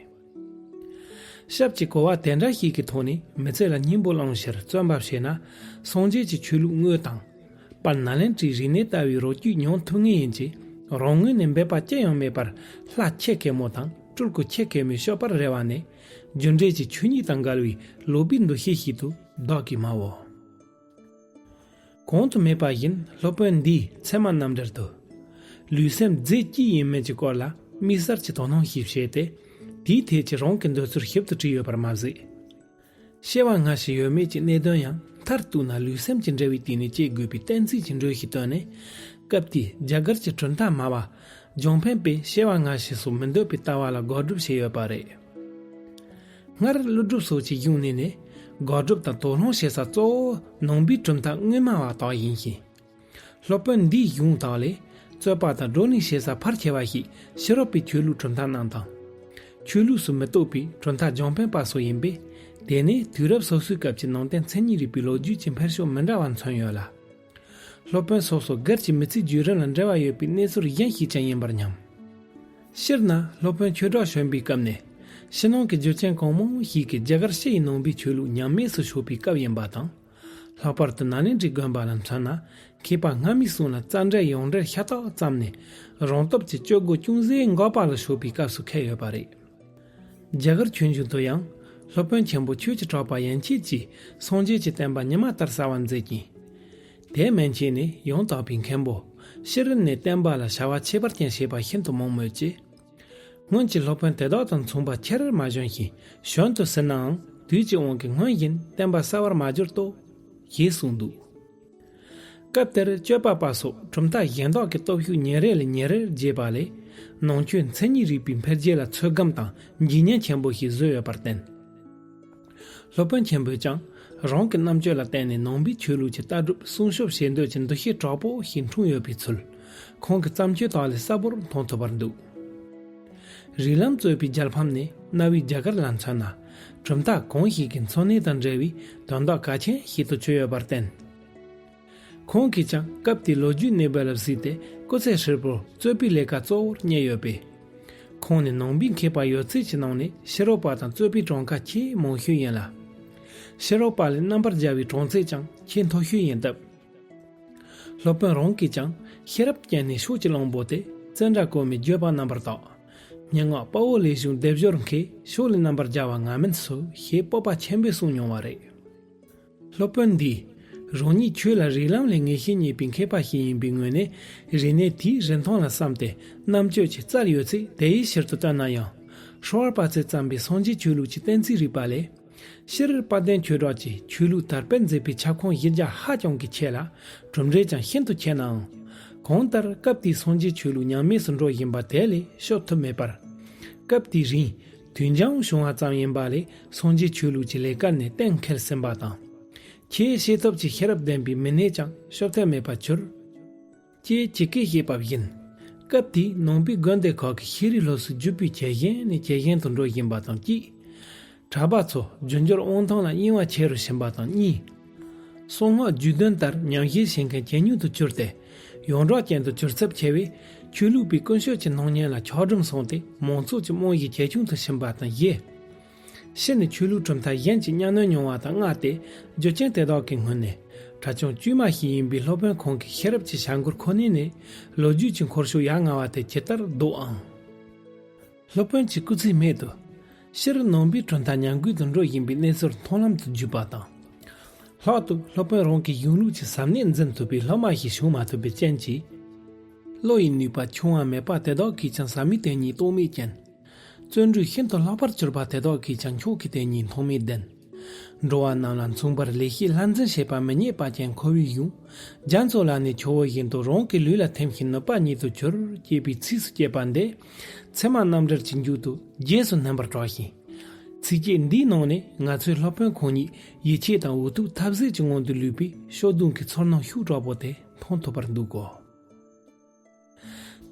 ཞབས་ཀྱི་གོ་བ་དེ་འདྲ་ཞིག་གི་ཐོག་ནས་མི་ཚེ་ལ་སྙིང་པོ་བླང་ཕྱིར་བརྩོན་པ་བྱས་ན། སངས་རྒྱས་ཀྱི་ཆོས་ལུགས་དངོས་དང་། པ་ནཱ་ལེནྡྲའི་རིག་གནས་ལྟ་བུའི་རོ་བཅུད་མྱོང་ཐུབ་ངེས་ཡིན་གྱི། རང་ངོས་ནས་འབད་པ་ཅི་ཡང་མེད་པར་ལྷ་ཆེ་གེ་མོ་དང་སྤྲུལ་སྐུ་ཆེ་གེ་མོའི་སྤྱོད་པར་རེ་བ་ནི། རྒྱུ་འབྲས་ཀྱི་ཆོས་ཉིད་དང་འགལ་བའི་ལོག་པའི་འདུ་ཤེས་ཤིག་ཏུ་བདག་གིས་སྨྲའོ། གོང་དུ་སྨྲས་པ་བཞིན་སློབ་དཔོན་འདིས་ཚད་མ་རྣམ་འགྲེལ་དུ། ལུས་སེམས་རྫས་གཅིག་ཡིན་མིན་གྱི་སྐོར་ལ་དམིགས་བསལ་གྱི་དོ་སྣང་ཞིག་བྱས་ཏེ། དེའི་ཐད་ཀྱི་རང་གི་འདོད་ཚུལ་ཞིབ་ཏུ་བྲིས་ཡོད་པར་མ་ཟད། སྐྱེ་བ་སྔ་ཕྱི་ཡོད་མེད་ཀྱི་གནད་དོན་ཡང་མཐར་གཏུགས་ན་ལུས་སེམས་ཀྱི་འབྲེལ་བའི་སྟེང་ནས་དཔྱད་དགོས་པའི་གཏན་ཚིགས་ཀྱི་འགྲོས་ཤིག་བཏོན་ནས། སྐབས་དེའི་རྒྱ་གར་གྱི་གྲུབ་མཐའ་སྨྲ་བ་ལྗོན་ཕན་པས་སྐྱེ་བ་སྔ་ཕྱི་སོགས་མི་འདོད་པའི་ལྟ་བ་ལ་དགག་སྒྲུབ་བྱས་ཡོད་པ་རེད། སྔར་ཀླུ་སྒྲུབ་སོགས་ཀྱི་གཞུང་ནས་ནི་དགག་སྒྲུབ་དང་དོགས་སློང་བྱེད་ས་གཙོ་བོ་ནང་པའི་གྲུབ་མཐའ་དངོས་སྨྲ་བ་དག་ཡིན་ཞིང་། སློབ་དཔོན་འདིའི་གཞུང་དག་ལས་རྩོད་པ་དང་བགྲོ་གླེང་བྱེད་ས་ཕལ་ཆེ་བ་ཞིག་ཕྱི་རབས་པའི་ཆོས་ལུགས་གྲུབ་མཐའ་རྣམས་དང་། ཆོས་ལུགས་སུ་མི་གཏོགས་པའི་གྲུབ་མཐའ་ལྗོན་ཕན་པ་སོགས་ཡིན་པས། དེ་ནི་དུས་རབས་སོ་སོའི་སྐབས་ཀྱི་ནང་བསྟན་མཚན་ཉིད་རིག་པའི་ལོ་རྒྱུས་ཀྱི་འཕེལ་ཕྱོགས་མི་འདྲ་བ་མཚོན་ཡོད་ལ། སློབ་དཔོན་སོ་སོ་སྒེར་གྱི་མི་ཚེའི་བརྒྱུད་རིམ་ལ་འབྲེལ་བ་ཡོད་པའི་གནས་ཚུལ་གཞན་ཞིག་ཀྱང་ཡིན་པར་སྙམ། སྤྱིར་ན་སློབ་དཔོན་ཆོས་གྲགས་བྱོན་པའི་སྐབས་ནས་ཕྱི་ནང་གི་རྒྱུ་རྐྱེན་གང་མང་ཞིག་གིས་རྒྱ་གར་སྤྱི་ཡི་ནང་པའི་ཆོས་ལུགས་ཉམས་དམས་སུ་ཕྱོགས་པའི་སྐབས་ཡིན་པ་དང་། ལྷག་པར་དུ་ནཱ་ལེནྡྲའི་དགོན་པ་ལ་མཚོན་ན། མཁས་པ་སྔ་མའི་གསུང་ལ་རྩ་འགྲེལ་ཡང་འགྲེལ་ཤ་སྟག་བརྩམས་ནས་རང་སྟོབས་ཀྱིས་སྤྱོད་སྒོ་ཅུང་ཟད་འགགས་པ་ལ་ཕྱོགས་པའི་སྐབས་སུ་འཁེལ་ཡོད་པ་རེད། རྒྱ་གར་ཆོས་འབྱུང་དུ་ཡང་། སློབ་དཔོན་ཆེན་པོ་ཆོས་ཀྱི་གྲགས་པ་ཡན་ཆད་ཀྱིས་སངས་རྒྱས་ཀྱི་བསྟན་པ་ཉི་མ་ལྟར་གསལ་བར་མཛད་ཅིང་། དེ་མན་ཆད་ནས་ཡང་དག་པའི་མཁན་པོ་ཤེས་རབ་ནས་བསྟན་པ་ལ་བྱ་བ་ཁྱད་པར་ཅན་བྱེད་པ་ཤིན་ཏུ་མང་མོད་ཀྱི། སྔོན་གྱི་སློབ་དཔོན་དེ་དག་དང་མཚུངས་པ་ཁྱེར་མ་བྱོན་ཞིང་། བྱོན་དུ་ཟིན་ནའང་དུས་ཀྱི་དབང་གིས་སྔོན་བཞིན་བསྟན་པ་གསལ་བར་མ་གྱུར་ཏོ། ཞེས་གསུངས་འདུག། སྐབས་དེར་གཅོད་པ་པ་སོགས་གྲུབ་མཐའ་གཞན་དག་གི་སྟོབས་ཤུགས་ཉིན་རེ་ལས་ཉིན་རེར་རྒྱས་པ་ལས། ནང་ཆོས་མཚན་ཉིད་རིག་པའི་འཕེལ་རྒྱས་ལ་ཚོད་བགམ་དང་འཇིག་ཉེན་ཆེན་པོ་ཞིག་བཟོས་ཡོད་པར་བརྟེན། སློབ་དཔོན་ཆེན་པོས་ཀྱང་རང་གི་རྣམ་དཔྱོད་ལ་བརྟེན་ནས་ནང་པའི་ཆོས་ལུགས་ཀྱི་ལྟ་གྲུབ་སྲུང་སྐྱོབ་བྱེད་འདོད་ཀྱི་འདུ་ཤེས་དྲག་པོ་ཞིག་འཁྲུངས་ཡོད་པའི་ཚུལ། ཁོང་གི་བརྩམས་ཆོས་དག་ལས་གསལ་པོར་མཐོང་ཐུབ་པར་འདུག། རིགས་ལམ་རྩོད་པའི་རྒྱལ་ཕམ་ནས་གནའ་བོའི་རྒྱ་གར་ལ་མཚོན་ན། གྲུབ་མཐའ་གང་ཞིག་གི་འཚོ་གནས་དང་འབྲེལ་བའི་དོན་དག་གལ་ཆེན་ཞིག་ཏུ་གྱུར་ཡོད་པར་བརྟེན། ཁོང་གིས་ཀྱང་སྐབས་དེའི་ལོ་རྒྱུས་གནས་བབ་ལ་གཟིགས་ཏེ་སྐུ་ཚེ་ཧྲིལ་པོར་རྩོད་པའི་ལས་ཀ་གཙོ་བོར་གཉེར་ཡོད་པས། ཁོང་ནི་ནང་པའི་མཁས་པ་ཡོད་ཚད་ཀྱི་ནང་ནས་ཕྱི་རོལ་པ་དང་རྩོད་པའི་གྲངས་ཀ་ཆེས་མང་ཤོས་ཡིན་ལ། ཕྱི་རོལ་པ་ལས་རྣམ་པར་རྒྱལ་བའི་གྲངས་ཚད་ཀྱང་ཆེས་མཐོ་ཤོས་ཡིན་སྟབས། སློབ་དཔོན་རང་གིས་ཀྱང་ཤེས་རབ་སྤྱན་ནི་ཕྱོགས་ཀྱི་གླང་པོ་སྟེ། ཙནྡྲ་གོ་མིའི་བརྗོད་པ་རྣམ་པར་དག། སྙན་ངག་དཔའ་བོ་ལེགས་བྱུང་སྡེབ་སྦྱོར་མཁས། ཕྱོགས་ལས་རྣམ་པར་རྒྱལ་བ་ང་མིན་སུ། ཞེས་སྤོབས་པ་ཆེན་པོས་གསུངས་མྱོང་བ་རེད། སློབ་དཔོན་འདིས་རང་ཉིད་ཆོས་ལ་རིགས་ལམ་ལས་ངེས་ཤེས་རྙེད་པའི་མཁས་པ་ཞིག་ཡིན་པའི་ངོས་ནས། རིག་གནས་དེའི་རིན་ཐང་ལ་བསམ་སྟེ་རྣམ་དཔྱོད་ཀྱི་རྩལ་ཡོད་ཚད་དེའི་ཕྱིར་དུ་བཏོན་ན་ཡང་། ཧྲོ་བར་པ་ཚོས་བརྩམས་པའི་སངས་རྒྱས་ཆོས་ལུགས་ཀྱི་གཏན་ཚིགས་རིག་པ་ལས། ཕྱིར་དཔལ་ལྡན་ཆོས་གྲགས་ཀྱིས་ཆོས་ལུགས་དར་སྤེལ་མཛད་པའི་ཁྱབ་ཁོངས་གཞི་རྒྱ་ཧ་ཅང་གི་ཆེ་ལ། གྲུབ་འབྲས་ཀྱང་ཤིན་ཏུ་ཆེ་ནའང་། གང་ལྟར་སྐབས་དེའི་སངས་རྒྱས་ཆོས་ལུགས་ཉམས་དམས་སུ་འགྲོ་བཞིན་པ་དེ་ལས་སྐྱོབ་ཐུབ་མེད་པར། སྐབས་དེའི་རིང་དུས་འགྱངས་བྱུང་བ་ཙམ་ཡིན་པ་ལས། སངས་རྒྱས་ཆོས་ལུགས་ཀྱི་ལས་ཀ་ནས་གཏན་འཁེལ་ཟིན་པ་དང་། ཆེས་ཤེས་ཐོབ་ཀྱི་ཤེས་རབ་ལྡན་པའི་མི་སྣས་ཀྱང་སྐྱོབ་ཐབས་མེད་པར་གྱུར། ཅེས་ཇི་སྐད་བཤད་པ་བཞིན། སྐབས་དེའི་ནང་པའི་དགོན་སྡེ་ཁག་གི་ཤེས་རིག་སློབ་གསོའི་རྒྱུ་སྤུས་ཇེ་ཞན་ནས་ཇེ་ཞན་དུ་འགྲོ་བཞིན་པ་དང་གཅིག། གྲྭ་པ་ཚོ་རྒྱུ་འབྱོར་དབང་ཐང་ལ་གཡེང་བ་ཆེ་རུ་ཕྱིན་པ་དང་གཉིས། གསང་སྔགས་རྒྱུད་འདོན་ལྟར་ཉམས་ཞིབ་བྱེད་མཁན་ཇེ་ཉུང་དུ་གྱུར་ཏེ། ཡོངས་གྲགས་ཅན་དུ་གྱུར་ཚབས་ཆེ་བས། ཆོས་ལུགས་པའི་ཀུན་སྤྱོད་ཀྱི་སྣང་བརྙན་ལ་འཁྱགས་སྒྲོམ་སོང་སྟེ། མང་ཚོགས་ཀྱི་རྨང་གཞི་ཇེ་ཆུང་དུ་ཕྱིན་པ་དང་བཞི། ཕྱིས་ནས་ཆོས་ལུགས་གྲུབ་མཐའ་གཞན་གྱིས་གཉའ་གནོན་མྱོང་བ་དང་བསྔགས་ཏེ། རྒྱུ་རྐྱེན་དེ་དག་གི་སྔོན་ནས་གྲྭ་ཆུང་དཀྱུས་མ་ཞིག་ཡིན་པའི་སློབ་དཔོན་ཁོང་གི་ཤེས་རབ་ཀྱི་བྱ་འགུལ་ཁོ་ནའི་ནས་ལོ་རྒྱུས་ཀྱི་འཁོར་ཤུགས་ཡར་ང་བ་དེ་ཇི་ལྟར་བདོག་ཨང་། སློབ་དཔོན་གྱི་སྐུ་ཚེའི་སྨད་དུ། སྤྱིར་ནང་པའི་གྲུབ་མཐའ་ཉམས་རྒུད་དུ་འགྲོ་བཞིན་པའི་གནས་ཚུལ་མཐོང་ལམ་དུ་བརྒྱུད་པ་དང་། ལྷག་ཏུ་སློབ་དཔོན་རང་གི་གཞུང་ལུགས་ཀྱི་ཟབ་གནད་འཛིན་ཐུབ་པའི་སློབ་མ་ཞིག་བྱུང་མ་ཐུབ་པའི་རྐྱེན་གྱིས། བློ་ཡི་ནུས་པ་ཆུང་བ་མེད་པ་དེ་དག་གིས་ཀྱང་ཟབ་མོའི་དོན་གཉིས་རྟོགས་མེད་ཅན། བརྩོན་འགྲུས་ཤིན་ཏུ་ལྷག་པར་གྱུར་པ་དེ་དག་གིས་ཀྱང་མཆོག་གི་དོན་གཉིས་མཐོང་མེད་ལྡན། འགྲོ་བ་རྣམས་ལ་མཚུངས་པར་ལེགས་བཤད་ལྷ་འཛིན་བྱེད་པ་མི་རྙེད་པ་ཅན་ཁོ་བོའི་གཞུང་། རྒྱ་མཚོ་ལ་ནི་ཁྱོ་བོ་བཞིན་དུ། རང་གི་ལུས་ལ་ཐིམ་ཞིང་ནུབ་པ་ཉིད་དུ་གྱུར། ཅེས་པའི་ཚིགས་སུ་བཅད་པ་འདི། ཚད་མ་རྣམ་འགྲེལ་གྱི་མཇུག་ཏུ་རྗེས་སུ་བསྣན་པར་གྲགས་ཤིང་། ཚིགས་བཅད་འདིའི་ནང་ནས་ང་ཚོས་སློབ་དཔོན་ཁོང་ཉིད་ཡིད་ཆེས་དང་འུ་ཐུག་ཐབས་ཟད་ཀྱི་སྔོན་དུ་ལུས་པའི་སྐྱོ་གདུང་གི་ཚོར་སྣང་ཤུགས་དྲག་པོ་དེ་མཐོང་ཐུབ་པར་འདུག་གོ།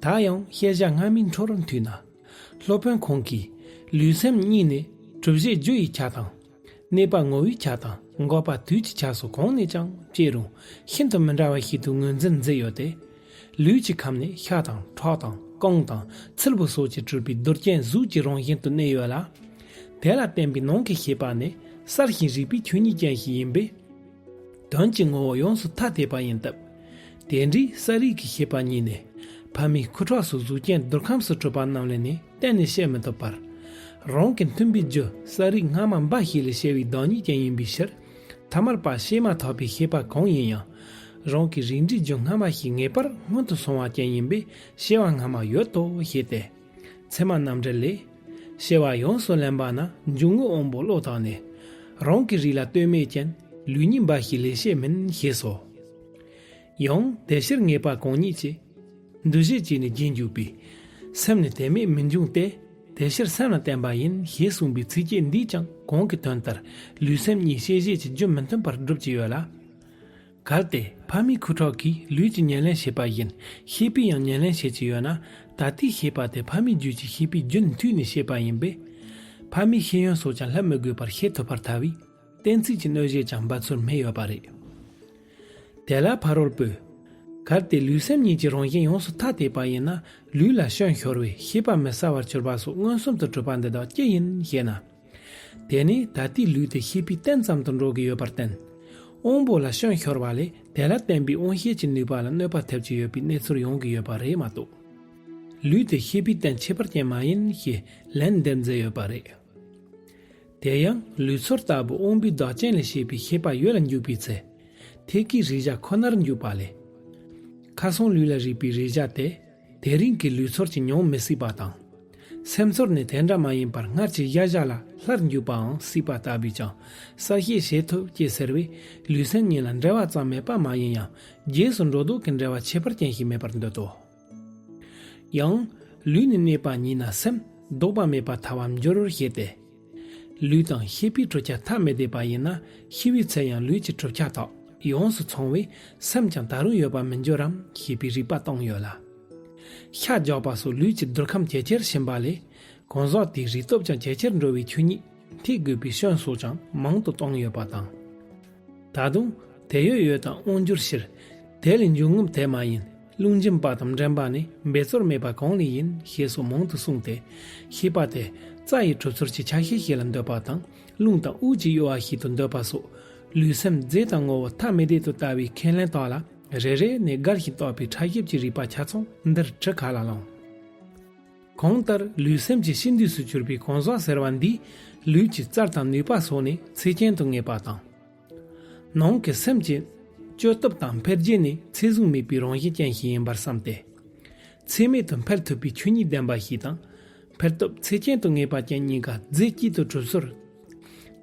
ད་ཡང་བཤད་བྱ་སྔ་མའི་འཕྲོར་མཐུད་ན། སློབ་དཔོན་ཁོང་གིས་ལུས་སེམས་གཉིས་ནི་གྲུབ་བྱེད་རྒྱུ་ཡི་ཆ་དང་། གནས་པ་ངོ་བོའི་ཆ་དང་འགོག་པ་དུས་ཀྱི་ཆ་སོགས་གང་ནས་ཀྱང་དཔྱད་རུང་ཤིན་ཏུ་མི་འདྲ་བ་ཞིག་ཏུ་ངོས་འཛིན་མཛད་ཡོད་དེ། ལུས་ཀྱི་ཁམས་ནི་ཤ་དང་ཁྲག་དང་རྐང་དང་ཚིལ་བུ་སོགས་ཀྱིས་གྲུབ་པའི་རྡུལ་ཅན་གཟུགས་ཀྱི་རང་བཞིན་དུ་གནས་ཡོད་ལ། དེ་ལ་བརྟེན་པའི་ནང་གི་ཤེས་པ་ནི་གསལ་ཞིང་རིག་པའི་ཆོས་ཉིད་ཅན་ཞིག་ཡིན་པས། དོན་གྱི་ངོ་བོ་ཡོངས་སུ་ཐ་དད་པ་ཡིན་སྟབས། དེ་འདྲའི་གསལ་རིག་གི་ཤེས་པ་གཉིས་ནི། ཕ་མའི་ཁུ་ཁྲག་སོགས་གཟུགས་ཅན་རྡུལ་ཁམས་སུ་གྲུབ་པ་རྣམས་ལས་ནི་གཏན་ནས་བཤད་མི་ཐུབ་པར། རང་གི་མཐུན་པའི་རྒྱུ་གསལ་རིག་སྔ་མ་འབའ་ཞིག་ལས་སྐྱེ་བའི་བདག་ཉིད་ཅན་ཡིན་པའི་ཕྱིར། ཐ་མལ་པ་སྐྱེས་མ་ཐག་པའི་ཤེས་པ་གང་ཡིན་ཡང་། རང་གི་རིགས་འགྲེའི་རྒྱུ་སྔ་མ་ཞིག་ངེས་པར་སྔོན་དུ་སོང་བ་ཅན་ཡིན་པས་སྐྱེ་བ་སྔ་མ་ཡོད་དོ་ཞེས་ཏེ། ཚད་མ་རྣམ་འགྲེལ་ལས། སྐྱེ་བ་ཡོངས་སུ་ལེན་པ་ན་འབྱུང་རྔུབ་དབང་པོ་བློ་དང་ནི། རང་གི་རིགས་ལ་ལྟོས་མེད་ཅན། ལུས་ཉིད་འབའ་ཞིག་ལས་སྐྱེས་མིན་ཞེས་སོ། ཡང་དེ་ཕྱིར་ངེས་པ་གང་ཉིད་ཀྱི། འདུ་བྱེད་ཀྱིས་ནི་རྗེས་འཇུག་པའི། སེམས་ནི་དེ་མེད་མི་འབྱུང་སྟེ། དེ་ཕྱིར་སེམས་ལ་བརྟེན་པ་ཡིན་ཞེས་གསུངས་པའི་ཚིགས་བཅད་འདིས་ཀྱང་གོང་གི་དོན་ལྟར་ལུས་སེམས་གཉིས་སྐྱེད་བྱེད་ཀྱི་རྒྱུ་མི་མཐུན་པར་སྒྲུབ་ཀྱི་ཡོད་ལ། གལ་ཏེ་ཕ་མའི་ཁུ་ཁྲག་གིས་ལུས་ཀྱི་ཉེར་ལེན་བྱེད་པ་བཞིན་ཤེས་པས་ཡང་ཉེར་ལེན་བྱེད་ཀྱི་ཡོད་ན། ད་ལྟའི་ཤེས་པ་དེ་ཕ་མའི་རྒྱུད་ཀྱི་ཤེས་པའི་རྒྱུན་མཐུད་ནས་སྐྱེས་པ་ཡིན་པས། ཕ་མའི་ཤེས་ཡོན་སོགས་ཀྱང་སླབ་མི་དགོས་པར་ཤེས་ཐུབ་པར་ཐལ་བས། གཏན་ཚིགས་ཀྱི་གནོད་བྱེད་ཀྱང་འབད་ཚུལ་མེད་ཡོད་པ་རེད། དེ་ལ་ཕ་རོལ་པོས། གལ་ཏེ་ལུས་སེམས་གཉིས་ཀྱི་རང་བཞིན་ཡོངས་སུ་ཐ་དད་པ་ཡིན་ན། ལུས་ལ་སྐྱོན་ཤོར་བས་ཤེས་པ་མི་གསལ་བར་གྱུར་པ་སོགས་མངོན་སུམ་དུ་གྲུབ་པ་འདི་དག་ཅི་ཡིན་ཞེ་ན། དེ་ནི་ད་ལྟའི་ལུས་དེ་ཤེས་པའི་རྟེན་ཙམ་དུ་འགྲོ་གི་ཡོད་པར་བརྟེན། དབང་པོ་ལ་སྐྱོན་ཤོར་བ་ལས་དེ་ལ་བརྟེན་པའི་དབང་ཤེས་ཀྱི་ནུས་པ་ལ་གནོད་པ་ཐེབས་ཀྱི་ཡོད་པའི་གནས་ཚུལ་ཡོང་གི་ཡོད་པ་རེད་མ་གཏོགས། ལུས་དེ་ཤེས་པའི་རྟེན་ཁྱད་པར་ཅན་མ་ཡིན་ཞེས་ལན་འདེབས་མཛད་ཡོད་པ་རེད། དེ་ཡང་ལུས་ཚོར་ལྟ་བུ་དབང་པོའི་བདག་རྐྱེན་ལས་སྐྱེས་པའི་ཤེས་པ་ཡུལ་ལ་འཇུག་པའི་ཚེ། ཐད་ཀའི་རེག་བྱ་ཁོ་ནར་འཇུག་པ་ལས། ཁ་སང་ལུས་ལ་རེག་པའི་རེག་བྱ་དེ་དེ་རིང་གི་ལུས་ཚོར་གྱིས་མྱོང་མི་སྲིད་པ་དང་། སེམས་ཚོར་ནི་དེ་འདྲ་མ་ཡིན་པར་སྔར་གྱི་གཞལ་བྱ་ལ་སླར་འཇུག་པའང་སྲིད་པ་ལྟ་བུས་ཀྱང་གསལ་བཤད་བྱེད་ཐུབ་ཅེས་ཟེར་བས། ལུས་སེམས་གཉིས་ལ་འབྲེལ་བ་ཙམ་མེད་པ་མ་ཡིན་ཡང་རྗེས་སུ་འགྲོ་ལྡོག་གི་འབྲེལ་བ་ཁྱད་པར་ཅན་ཞིག་མེད་པར་འདོད་དོ། ཡང་། ལུས་ནི་གནས་པ་ཉིད་ན་སེམས་ལྡོག་པ་མེད་པར་ཐལ་བར་འགྱུར་ཞེས་ཏེ། ལུས་དང་ཤེས་པའི་གྲུབ་ཆ་ཐ་མི་དད་པ་ཡིན་ན་ཤི་བའི་ཚེ་ཡང་ལུས་ཀྱི་གྲུབ་ཆ་དག་ཡོངས་སུ་ཚང་བས་སེམས་ཀྱང་ད་རུང་ཡོད་པར་མི་འགྱུར་རམ་ཞེས་པའི་རིགས་པ་བཏང་ཡོད་ལ། ཤ་རྒྱགས་པ་སོགས་ལུས་ཀྱི་རྡུལ་ཁམས་ཇེ་ཆེར་ཕྱིན་པ་ལས་གང་ཟག་དེའི་རིག་སྟོབས་ཀྱང་ཇེ་ཆེར་འགྲོ་བའི་ཆོས་ཉིད་ཐེག་དགོས་པའི་སྐྱོན་སོགས་ཀྱང་མང་དུ་བཏང་ཡོད་པ་དང་། ད་དུང་དེ་ཡོད་ཡོད་དང་དབང་འགྱུར་ཕྱིར། དེ་ལས་འབྱུང་རྔུབ་དེ་མ་ཡིན་རླུང་འབྱིན་པ་དང་འདྲེན་པ་ནི་འབད་རྩོལ་མེད་པ་གང་ལས་ཡིན་ཞེས་སོགས་མང་དུ་གསུངས་ཏེ། ཤེས་པ་དེ་རྩ་ཡི་གྲུབ་ཚུལ་གྱི་ཆ་ཤས་ཤིག་ལ་འདོད་པ་དང་རླུང་དང་དབུགས་ཀྱི་གཡོ་བ་ཞིག་ཏུ་འདོད་པ་སོགས་ལུས་སེམས་རྫས་དང་ངོ་བོ་ཐ་མི་དད་དུ་ལྟ་བའི་ཁས་ལེན་དག་ལ་རེ་རེ་ནས་སྒར་ཞིང་བཏགས་པའི་ཕྲ་ཞིབ་ཀྱི་རིགས་པ་ཆ་ཚང་འདིར་བྲི་ག་ལ་ལོང་། གང་ལྟར་ལུས་སེམས་ཀྱི་ཤེས་འདོད་སུ་གྱུར་པའི་གང་ཟག་ཟེར་བ་འདིས་ལུས་ཀྱི་རྩལ་དང་ནུས་པ་སོགས་ནི་ཚད་ཅན་དུ་ངེས་པ་དང་། ནང་གི་སེམས་ཀྱི་སྤྱོད་སྟོབས་དང་འཕེལ་རྒྱས་ནི་ཚད་བཟུང་མེད་པའི་རང་བཞིན་ཅན་ཞིག་ཡིན་པར་བསམ་སྟེ། ཚད་མེད་དུ་འཕེལ་ཐུབ་པའི་ཆོས་ཉིད་ལྡན་པ་ཞིག་དང་། འཕེལ་སྟོབས་ཚད་ཅན་དུ་ངེས་པ་ཅན་གཉིས་ཀ་རྫས་གཅིག་ཏུ་གྲུབ་ཚུལ་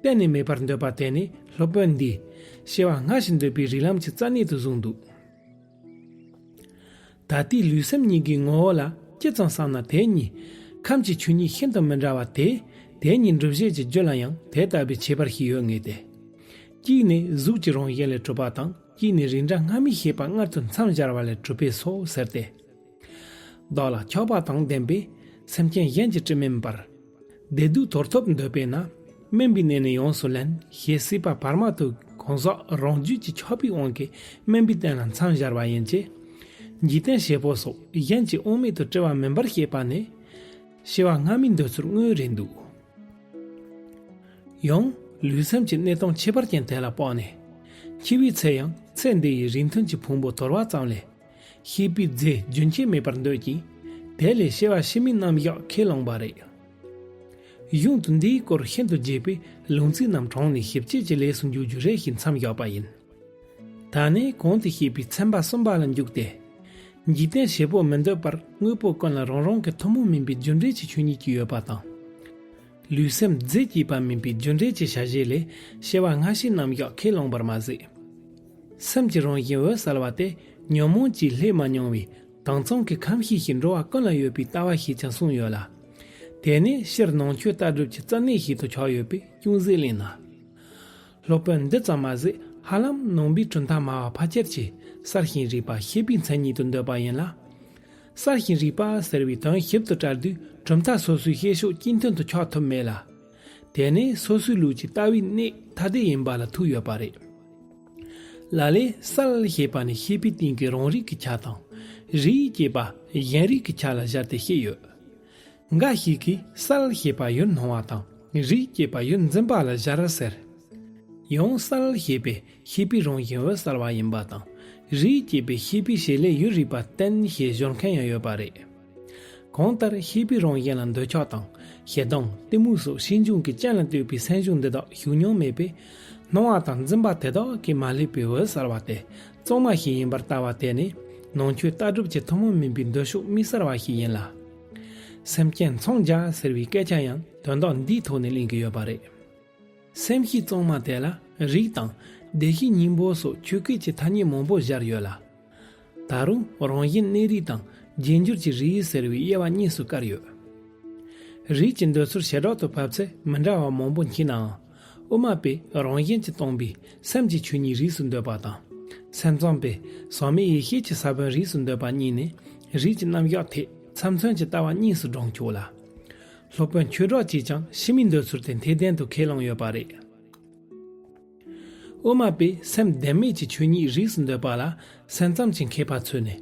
གཏན་ནས་མེད་པར་འདོད་པ་དེ་ནི་སློབ་དཔོན་འདིས་སྐྱེ་བ་སྔ་ཕྱི་འདོད་པའི་རིགས་ལམ་གྱི་རྩ་གནད་དུ་བཟུང་འདུག། ད་ལྟའི་ལུས་སེམས་གཉིས་ཀའི་ངོ་བོ་ལ་ཅི་ཙམ་བསམ་ན་དེ་གཉིས་ཁམས་ཀྱི་ཆོས་ཉིད་ཤིན་ཏུ་མི་འདྲ་བ་དེ་དེ་གཉིས་འགྲུབ་བྱེད་ཀྱི་རྒྱུ་ལ་ཡང་དེ་ལྟ་བུའི་ཁྱད་པར་ཞིག་ཡོད་ངེས་ཏེ། གཅིག་ནི་གཟུགས་ཀྱི་རང་བཞིན་ལས་གྲུབ་པ་དང་གཅིག་ནི་རིགས་འདྲ་སྔ་མའི་ཤེས་པ་སྔར་དུ་མཚམས་སྦྱར་བ་ལས་གྲུབ་པས་སོ་ཟེར་ཏེ། བདག་ལ་ཆགས་པ་དང་ལྡན་པས་སེམས་ཅན་གཞན་གྱི་དྲི་མིན་པར། བདེ་སྡུག་དོར་ཐོབ་འདོད་པས་ན། སྨན་པའི་གནས་ནི་ཡོངས་སུ་ལེན། ཞེས་སྲིད་པ་བར་མ་དུ་གང་ཟག་རང་རྒྱུད་ཀྱི་ཆགས་པའི་དབང་གིས་སྨན་པའི་བསྟན་ལ་མཚམས་སྦྱར་བ་ཡིན་གྱི། འཇིག་རྟེན་བྱེད་པོ་སོགས་གཞན་གྱི་དབང་མེད་དུ་སྤྲེལ་བ་མིན་པར་བཤད་པ་ནི། སྐྱེ་བ་སྔ་མའི་འདོད་ཚུལ་དངོས་རེད་འདུག། ཡང་ལུས་སེམས་ཀྱི་གནས་སྟངས་ཁྱད་པར་ཅན་དེ་ལ་དཔགས་ནས། འཆི་བའི་ཚེ་ཡང་ཚེ་འདི་ཡི་རིས་མཐུན་གྱི་ཕུང་པོ་དོར་བ་ཙམ་ལས། ཤེས་པའི་རྫས་རྒྱུན་ཆད་མེད་པར་འདོད་ཅིང་། དེ་ལས་སྐྱེ་བ་ཕྱི་མའི་རྣམ་གཞག་ཁས་བླངས་པ་རེད། གཞུང་དུ་འདིའི་སྐོར་ཤིན་ཏུ་རྒྱས་པས་ལུང་ཚིག་རྣམས་དྲངས་ནས་ཞིབ་དཔྱད་ཀྱི་ལས་སུ་འཇུག་རྒྱུ་རེ་ཞིག་མཚམས་བཞག་པ་ཡིན། ད་ནི་གོང་དུ་བཤད་པའི་ཚན་པ་གསུམ་པ་ལ་འཇུག་སྟེ། འཇིག་རྟེན་བྱེད་པོ་མི་འདོད་པར་དངོས་པོ་ཀུན་ལ་རང་རང་གི་ཐུན་མོང་མིན་པའི་རྒྱུ་འབྲས་ཀྱི་ཆོས་ཉིད་ཀྱི་ཡོད་པ་དང་། ལུས་སེམས་རྫས་སྐྱེས་པ་མིན་པའི་རྒྱུ་འབྲས་ཀྱི་བྱ་བྱེད་ལས་སྐྱེ་བ་སྔ་ཕྱིའི་རྣམ་གཞག་ཁས་བླངས་པར་མ་ཟད། སེམས་ཀྱི་རང་བཞིན་འོད་གསལ་བ་དེ་ཉོན་མོངས་ཀྱིས་བསླད་མ་མྱོང་བའི་དྭངས་གཙང་གི་ཁམས་ཤེས་ཤིང་འགྲོ་བ་ཀུན་ལ་ཡོད་པའི་ལྟ་བ་ཞིག་ཀྱང་གསུངས་ཡོད་ལ། དེ་ནི་སྤྱིར་ནང་ཆོས་ལྟ་གྲུབ་ཀྱི་རྩ་གནད་ཞིག་ཏུ་ཆགས་ཡོད་པས་ཅུང་ཟད་གླེང་ན། སློབ་དཔོན་འདི་ཙམ་མ་ཟད་ཧ་ལམ་ནང་པའི་གྲུབ་མཐའ་སྨྲ་བ་ཕལ་ཆེར་གྱིས་གསལ་ཞིང་རིག་པ་ཤེས་པའི་མཚན་ཉིད་དུ་འདོད་པ་ཡིན་ལ། གསལ་ཞིང་རིག་པ་ཟེར་བའི་དོན་ཞིབ་ཏུ་བཀྲལ་དུས་གྲུབ་མཐའ་སོ་སོའི་བཤད་ཕྱོགས་གཅིག་མཐུན་དུ་ཆགས་ཐུབ་མེད་ལ། དེ་ནི་སོ་སོའི་ལུགས་ཀྱི་ལྟ་བའི་གནས་ཐ་དད་ཡིན་པ་ལ་ཐུག་ཡོད་པ་རེད། ལ་ལས་གསལ་ཞེས་པ་ནི་ཤེས་པའི་སྟེང་གི་རང་རིག་གི་ཆ་དང་། རིག་ཅེས་པ་གཞན་རིག་གི་ཆ་ལ་སྦྱར་ཏེ་བཤད་ཡོད། འགའ་ཞིག་གིས་གསལ་ཞེས་པ་ཡུལ་སྣང་བ་དང་རིག་ཅེས་པ་ཡུལ་འཛིན་པ་ལ་སྦྱར་ཟེར། ཡང་གསལ་ཞེས་པས་ཤེས་པའི་རང་བཞིན་འོད་གསལ་བ་ཡིན་པ་དང་རིག་ཅེས་པས་ཤེས་པའི་བྱེད་ལས་ཡུལ་རིག་པ་བསྟན་ཞེས་སྦྱོར་མཁན་ཡང་ཡོད་པ་རེད། གང་ལྟར་ཤེས་པའི་རང་བཞིན་ལ་འདོད་ཆགས་དང་ཞེ་སྡང་གཏི་མུག་སོགས་ཤེས་འབྱུང་གི་རྐྱེན་ལ་ལྟོས་པའི་སེམས་བྱུང་འདི་དག་ཞུགས་མྱོང་མེད་པས། སྣང་བ་དང་འཛིན་པ་དེ་དག་གིས་མ་བསླད་པའི་འོད་གསལ་བ་དེ་གཙང་མ་ཞིག་ཡིན་པར་ལྟ་བ་དེ་ནི་ནང་ཆོས་ལྟ་གྲུབ་ཀྱི་ཐུན་མོང་མིན་པའི་འདོད་ཕྱོགས་མི་གསལ་བ་ཞིག་ཡིན་ལ། སེམས་ཅན་མཚང་རྒྱ་ཟེར་བའི་སྐད་ཆ་ཡང་དོན་དག་འདིའི་ཐོག་ནས་གླེང་གི་ཡོད་པ་རེད། སེམས་ཤེས་གཙང་མ་དེ་ལ་རིགས་དང་བདེ་གཤེགས་སྙིང་པོ་སོགས་ཆོས་སྐད་ཀྱི་ཐ་སྙད་མང་པོ་སྦྱར་ཡོད་ལ། ད་རུང་རང་བཞིན་གནས་རིགས་དང་རྗེས་འཇུག་གི་རིགས་ཟེར་བའི་དབྱེ་བ་གཉིས་སུ་བཀར་ཡོད། རིགས་ཀྱི་འདོད་ཚུལ་བྱེ་བྲག་ཏུ་ཕབ་ཚེ་མི་འདྲ་བ་མང་པོ་མཆིས་ནའང་། དབུ་མ་པས་རང་བཞིན་གྱིས་སྟོང་པའི་སེམས་ཀྱི་ཆོས་ཉིད་རིགས་སུ་འདོད་པ་དང་། སེམས་ཙམ་པས་ཟག་མེད་ཡེ་ཤེས་ཀྱི་ས་བོན་རིགས་སུ་འདོད་པ་གཉིས་ནི་རིགས་ཀྱི་རྣམ་གཞག་ཐད་ཚབ་མཚོན་གྱི་ལྟ་བ་གཉིས་སུ་བགྲང་ཆོག་ལ། སློབ་དཔོན་ཆོས་གྲགས་ཀྱིས་ཀྱང་ཕྱི་མའི་འདོད་ཚུལ་དེ་འཐད་ལྡན་དུ་ཁས་བླངས་ཡོད་པ་རེད། དབུ་མ་པས་སེམས་བདེན་མེད་ཀྱི་ཆོས་ཉིད་རིགས་སུ་འདོད་པ་ལ་སེམས་ཙམ་གྱི་མཁས་པ་ཚུད་ནས།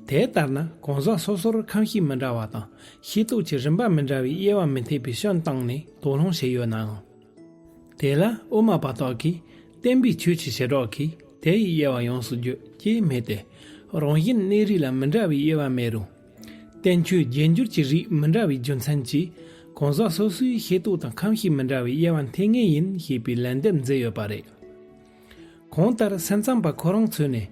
དེ་ལྟར་ན་གང་ཟག་སོ་སོར་ཁམས་ཤེས་མི་འདྲ་བ་དང་ཤེས་རྟོགས་ཀྱི་རིམ་པ་མི་འདྲ་བའི་དབྱེ་བ་མི་འཐད་པའི་སྐྱོན་བཏང་ནས་དོགས་སློང་བྱས་ཡོད་ནའང་། དེ་ལ་དབུ་མ་པ་དག་གིས་བསྟན་པའི་ཆོས་ཀྱི་བྱེ་བྲག་གིས་དེ་ཡི་དབྱེ་བ་ཡོངས་སུ་བརྗོད་ཅེས་སྨྲས་ཏེ། རང་བཞིན་གནས་རིགས་ལ་མི་འདྲ་བའི་དབྱེ་བ་མེད་རུང་། བསྟན་བཅོས་རྗེས་འཇུག་གི་རིགས་མི་འདྲ་བའི་རྒྱུ་མཚན་གྱིས་གང་ཟག་སོ་སོའི་ཤེས་རྟོགས་དང་ཁམས་ཤེས་མི་འདྲ་བའི་དབྱེ་བ་འཐད་ངེས་ཡིན་ཞེས་པའི་ལན་འདེབས་མཛད་ཡོད་པ་རེད། གང་ལྟར་སེམས་ཙམ་པ་ཁོ་རང་ཚོས་ནི་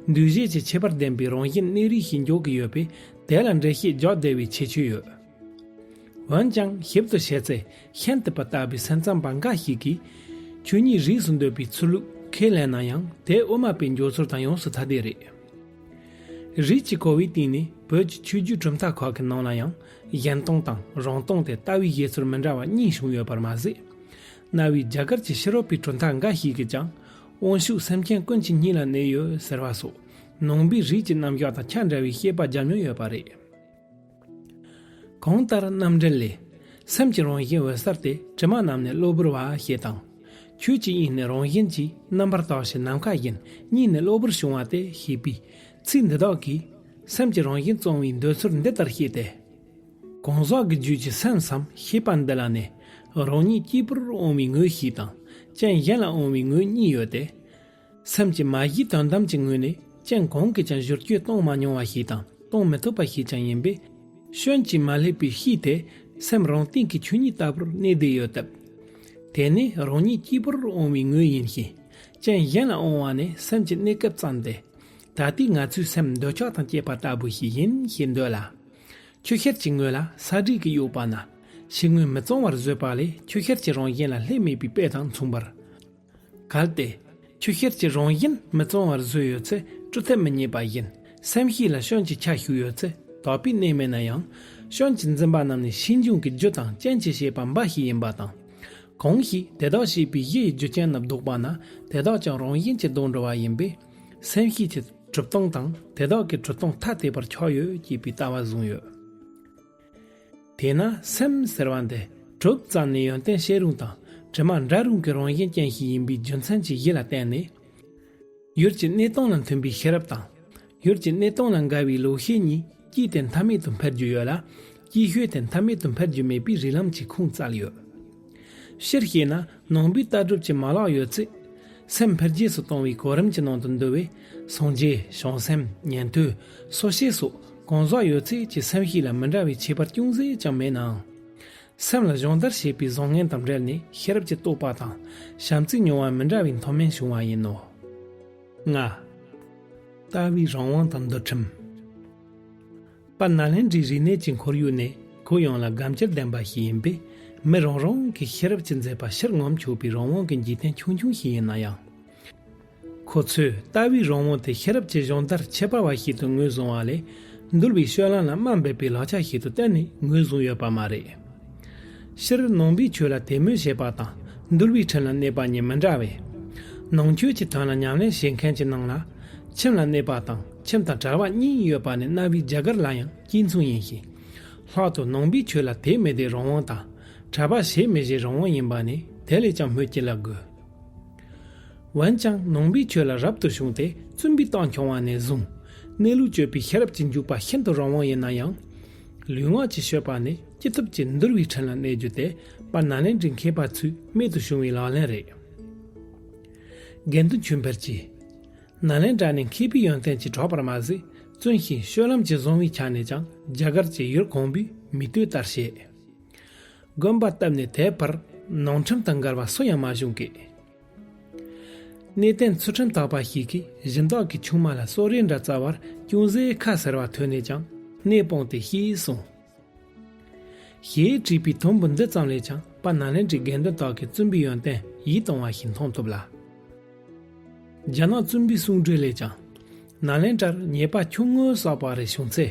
འདུས་བྱས་ཀྱི་ཁྱད་པར་ལྡན་པའི་རང་བཞིན་གནས་རིགས་ཤིག་འཇོག་གི་ཡོད་པས། དེ་ལ་འགྲེལ་བཤད་རྒྱག་བདེ་བའི་ཁྱད་ཆོས་ཡོད། འོན་ཀྱང་ཞིབ་ཏུ་བཤད་ཚེ། ཤིན་ཏུ་པ་ལྟ་བུའི་སེམས་ཙམ་པ་འགའ་ཞིག་གིས་ཆོས་ཉིད་རིས་སུ་འདོད་པའི་ཚུལ་ལུགས་ཁས་ལེན་ན་ཡང་། དེ་དབུ་མ་པའི་འཇོག་ཚུལ་དང་ཡོངས་སུ་ཐ་དད་རེད། རིས་ཀྱི་གོ་བའི་སྟེང་ནས་བོད་ཀྱི་ཆོས་བརྒྱུད་གྲུབ་མཐའ་ཁག་གི་ནང་ལ་ཡང་གཞན་སྟོང་དང་རང་སྟོང་དེ་ལྟ་བའི་བཞེད་ཚུལ་མི་འདྲ་བ་གཉིས་བྱུང་ཡོད་པར་མ་ཟད། གནའ་བོའི་རྒྱ་གར་གྱི་ཕྱི་རོལ་པའི་གྲུབ་མཐའ་འགའ་ཞིག་གིས་ཀྱང་དབང་ཕྱུག་སེམས་ཅན་ཀུན་གྱི་སྙིང་ལ་གནས་ཡོད་ཟེར་བ་སོགས་ནང་པའི་རིས་ཀྱི་རྣམ་གཞག་དང་ཆ་འདྲ་བའི་བཤད་པ་བརྒྱབ་མྱོང་ཡོད་པ་རེད། གང་ལྟར་རྣམ་འགྲེལ་ལས། སེམས་ཀྱི་རང་བཞིན་འོད་གསལ་དེ་དྲི་མ་རྣམས་ནི་གློ་བུར་བ་ཞེས་དང་། ཆོས་ཀྱི་དབྱིངས་ནི་རང་བཞིན་གྱིས་རྣམ་པར་དག་ཞིང་ནམ་མཁའ་བཞིན་གཉིས་ནི་གློ་བུར་བྱུང་བ་སྟེ་ཞེས་པའི་ཚིག་འདི་དག་གིས་སེམས་ཀྱི་རང་བཞིན་གཙང་བའི་འདོད་ཚུལ་འདི་ལྟར་བཤད་དེ། གང་ཟག་གི་རྒྱུད་ཀྱི་སེམས་སམ་ཤེས་པ་འདི་ལ་ནི་རང་ཉིད་གཅིག་པུར་དབང་བའི་ངོས་ཤིག་དང་རྐྱེན་གཞན་ལ་དབང་བའི་ངོས་གཉིས་ཡོད་དེ། སེམས་ཀྱི་མ་གཞིའི་དོན་དམ་གྱི་ངོས་ནས་རྐྱེན་གང་གིས་ཀྱང་བསྒྱུར་བཅོས་གཏོང་མ་མྱོང་བ་ཞིག་དང་གཏོང་མི་ཐུབ་པ་ཞིག་ཀྱང་ཡིན་པས། སྐྱོན་གྱིས་མ་བསླད་པའི་གཤིས་དེ་སེམས་རང་སྟེང་གི་ཆོས་ཉིད་ལྟ་བུར་གནས་བསྡད་ཡོད་སྟབས། དེ་ནི་རང་ཉིད་གཅིག་པུར་དབང་བའི་ངོས་ཡིན་ཞིང་། རྐྱེན་གཞན་ལ་དབང་བ་ནི་སེམས་ཀྱི་གནས་སྐབས་ཙམ་སྟེ། ད་ལྟའི་ང་ཚོའི་སེམས་འདོད་ཆགས་དང་བཅས་པ་ལྟ་བུ་ཞིག་ཡིན་ཞེས་འདོད་ལ། ཆུ་ཤེལ་གྱི་ངོས་ལ་ས་སྒྲིག་གིས་གཡོགས་པ་ན་ཕྱི་ངོས་མི་གཙང་བར་བཟོས་པ་ལས་ཆུ་ཤེལ་གྱི་རང་བཞིན་ལ་བསླད་མེད་པའི་དཔེ་དང་མཚུངས་པར། གལ་ཏེ། ཆུ་ཤེལ་གྱི་རང་བཞིན་མི་གཙང་བར་བཟོས་ཡོད་ཚེ་བཀྲུ་ཐབས་མི་རྙེད་པ་བཞིན། སེམས་ཤེས་ལ་སྐྱོན་གྱི་ཆ་ཞུགས་ཡོད་ཚེ་དག་པའི་གནས་མེད་ན་ཡང་། སྐྱོན་གྱི་འཛིན་པ་རྣམས་ནི་ཕྱིས་འབྱུང་གི་རྒྱུ་དང་རྐྱེན་གྱི་བྱེད་པ་འབའ་ཞིག་ཡིན་པ་དང་། གང་ཞིག་དེ་དག་བྱས་པའི་གཞི་ཡི་རྒྱུ་རྐྱེན་ལ་ལྡོག་པ་ན་དེ་དག་ཀྱང་རང་བཞིན་གྱིས་ལྡོག་འགྲོ་བ་ཡིན་པས། སེམས་ཤེས་ཀྱི་གྲུབ་སྟངས་དང་དེ་དག་གི་གྲུབ་སྟངས་ཐ་དད་པར་ཆགས་ཡོད་ཅེས་པའི་ལྟ་བ་བཟུང་ཡོད། དེས་ན་སེམས་ཟེར་བ་འདི་གྲུབ་ཙམ་ནས་ཡོན་ཏན་བཤད་རུང་དང་དྲི་མ་འདྲ་རུང་གི་རང་བཞིན་ཅན་ཞིག་ཡིན་པའི་རྒྱུ་མཚན་གྱི་གཞི་ལ་བརྟེན་ནས། ཡུལ་གྱི་གནས་སྟངས་ལ་མཐུན་པའི་ཤེས་རབ་དང་། ཡུལ་གྱི་གནས་སྟངས་ལ་འགལ་བའི་ལོག་ཤེས་གཉིས་ཀྱིས་དེ་མཐའ་མེད་དུ་འཕེལ་རྒྱུ་ཡོད་ལ། ཀྱིས་ཤོས་དེ་མཐའ་མེད་དུ་འཕེལ་རྒྱུ་མེད་པའི་རིགས་ལམ་གྱི་ཁུངས་བཙལ་ཡོད། སྤྱིར་བཤད་ན་ནང་པའི་ལྟ་གྲུབ་ཀྱི་མ་ལག་ཡོད་ཚད། སེམས་འཕེལ་རྒྱས་སུ་གཏོང་བའི་གོ་རིམ་གྱི་ནང་དུ་འདུ་བས། སངས་རྒྱས། བྱང་སེམས། ཉན་ཐོས། སོ་སྐྱེ་སོགས་གང་ཟག་ཡོད་ཚད་ཀྱི་སེམས་ཤེས་ལ་མི་འདྲ་བའི་ཁྱད་པར་ཅུང་ཟད་ཀྱང་མེད་ནའང་། སེམས་ལ་སྦྱོང་བརྡར་བྱེད་པའི་བཟང་ངན་དང་འབྲེལ་ནས་ཤེས་རབ་ཀྱི་རྟོགས་པ་དང་བྱམས་བརྩེའི་མྱོང་བ་མི་འདྲ་བའི་མཐོ་དམན་བྱུང་བ་ཡིན་ནོ། ལྔ། ལྟ་བའི་རང་དབང་དང་འདུལ་ཁྲིམས། དཔལ་ནཱ་ལེནྡྲའི་རིག་གནས་ཀྱི་ཁོར་ཡུག་ནི་ཁོ་ཡོངས་ལ་དགའ་འཁྱེར་ལྡན་པ་ཞིག་ཡིན་པས། མི་རང་རང་གི་ཤེས་རབ་ཀྱི་མཛད་པ་ཕྱིར་ངོམ་ཆོག་པའི་རང་དབང་གི་འཇིག་རྟེན་ཆུང་ཆུང་ཞིག་ཡིན་ན་ཡང་། ཁོ་ཚོས་ལྟ་བའི་རང་དབང་དེ་ཤེས་རབ་ཀྱི་སྦྱོང་བརྡར་ཁྱད་པར་བ་ཞིག་ཏུ་ངོས་བཟུང་བ་ལས། འདུལ་བའི་སྤྱོད་ལམ་ལ་དམའ་འབེབས་པའི་ལག་ཆ་ཞིག་ཏུ་གཏན་ནས་ངོས་བཟུང་ཡོད་པ་མ་རེད། སྤྱིར་ནང་པའི་ཆོས་ལ་དད་མོས་བྱེད་པ་དང་འདུལ་བའི་ཁྲིམས་ལ་གནས་པ་གཉིས་མི་འདྲ་བས། ནང་ཆོས་ཀྱི་དོན་ལ་ཉམས་ལེན་བྱེད་མཁན་གྱི་ནང་ལ། ཁྱིམ་ལ་གནས་པ་དང་ཁྱིམ་དང་གྲྭ་པ་གཉིས་ཡོད་པ་ནི་གནའ་བོའི་རྒྱ་གར་ལ་ཡང་གཅིག་མཚུངས་ཡིན་ཞིང་། ལྷག་ཏུ་ནང་པའི་ཆོས་ལ་དད་མི་དད་རང་དབང་དང་། གྲྭ་པ་བྱེད་མི་བྱེད་རང་དབང་ཡིན་པ་ནི་དེ་ལས་ཀྱང་སྨོས་ཅི་ལབ་དགོས། འོན་ཀྱང་ནང་པའི་ཆོས་ལ་རབ་ཏུ་བྱུང་སྟེ་བཙུན་པའི་རྟགས་འཁྱོངས་བ་ནས་བཟུང་། གནས་ལུགས་དཔྱོད་པའི་ཤེས་རབ་ཀྱི་འཇུག་པ་ཤིན་ཏུ་རང་དབང་ཡིན་ན་ཡང་། ལུས་ངག་གི་སྤྱོད་པ་ནི་ཅི་ཐུབ་ཀྱིས་འདུལ་བའི་ཁྲིམས་ལ་གནས་རྒྱུ་དེ་དཔལ་ནཱ་ལེནྡྲའི་མཁས་པ་ཚོའི་རྨད་དུ་བྱུང་བའི་ལག་ལེན་རེད། དགེ་འདུན་ཆོས་འཕེལ་གྱིས། ནཱ་ལེནྡྲ་ནི་མཁས་པའི་ཡོན་ཏན་གྱིས་གྲགས་པར་མ་ཟད། བཙུན་ཞིང་སྤྱོད་ལམ་གྱིས་བཟང་བའི་ཆ་ནས་ཀྱང་རྒྱ་གར་གྱི་ཡུལ་གོང་བུའི་མིག་ལྟོས་ལྟར་བྱེད། དགོན་པ་བཏབ་ནས་དེ་བར་ནང་ཁྲིམས་དང་འགལ་བ་སུ་ཡང་མ་བྱུང་གི། གནས་བརྟན་ཚུལ་ཁྲིམས་དག་པ་ཞིག་གིས་སྦྱིན་བདག་གི་ཆུང་མ་ལ་གསོལ་རས་འདྲ་བསྩལ་བར་ཅུང་ཟད་ཁ་གསལ་བ་ཐོས་ནས་ཀྱང་གནས་སྤངས་ཏེ་ཤི་སོང་། ཞེས་བྲིས་པའི་དུམ་བུ་འདི་ཙམ་ལས་ཀྱང་དཔལ་ནཱ་ལེནྡྲའི་དགེ་འདུན་དག་གི་བཙུན་པའི་ཡོན་ཏན་ཡིད་དུ་འོང་བ་ཞིག་མཐོང་ཐུབ་ལ། རྒྱ་ནག་བཙུན་པའི་གསུང་སྒྲོས་ལས་ཀྱང་། ནཱ་ལེནྡྲར་ཉེས་པ་ཆུང་ངུ་བསགས་པ་རེ་བྱུང་ཚེ།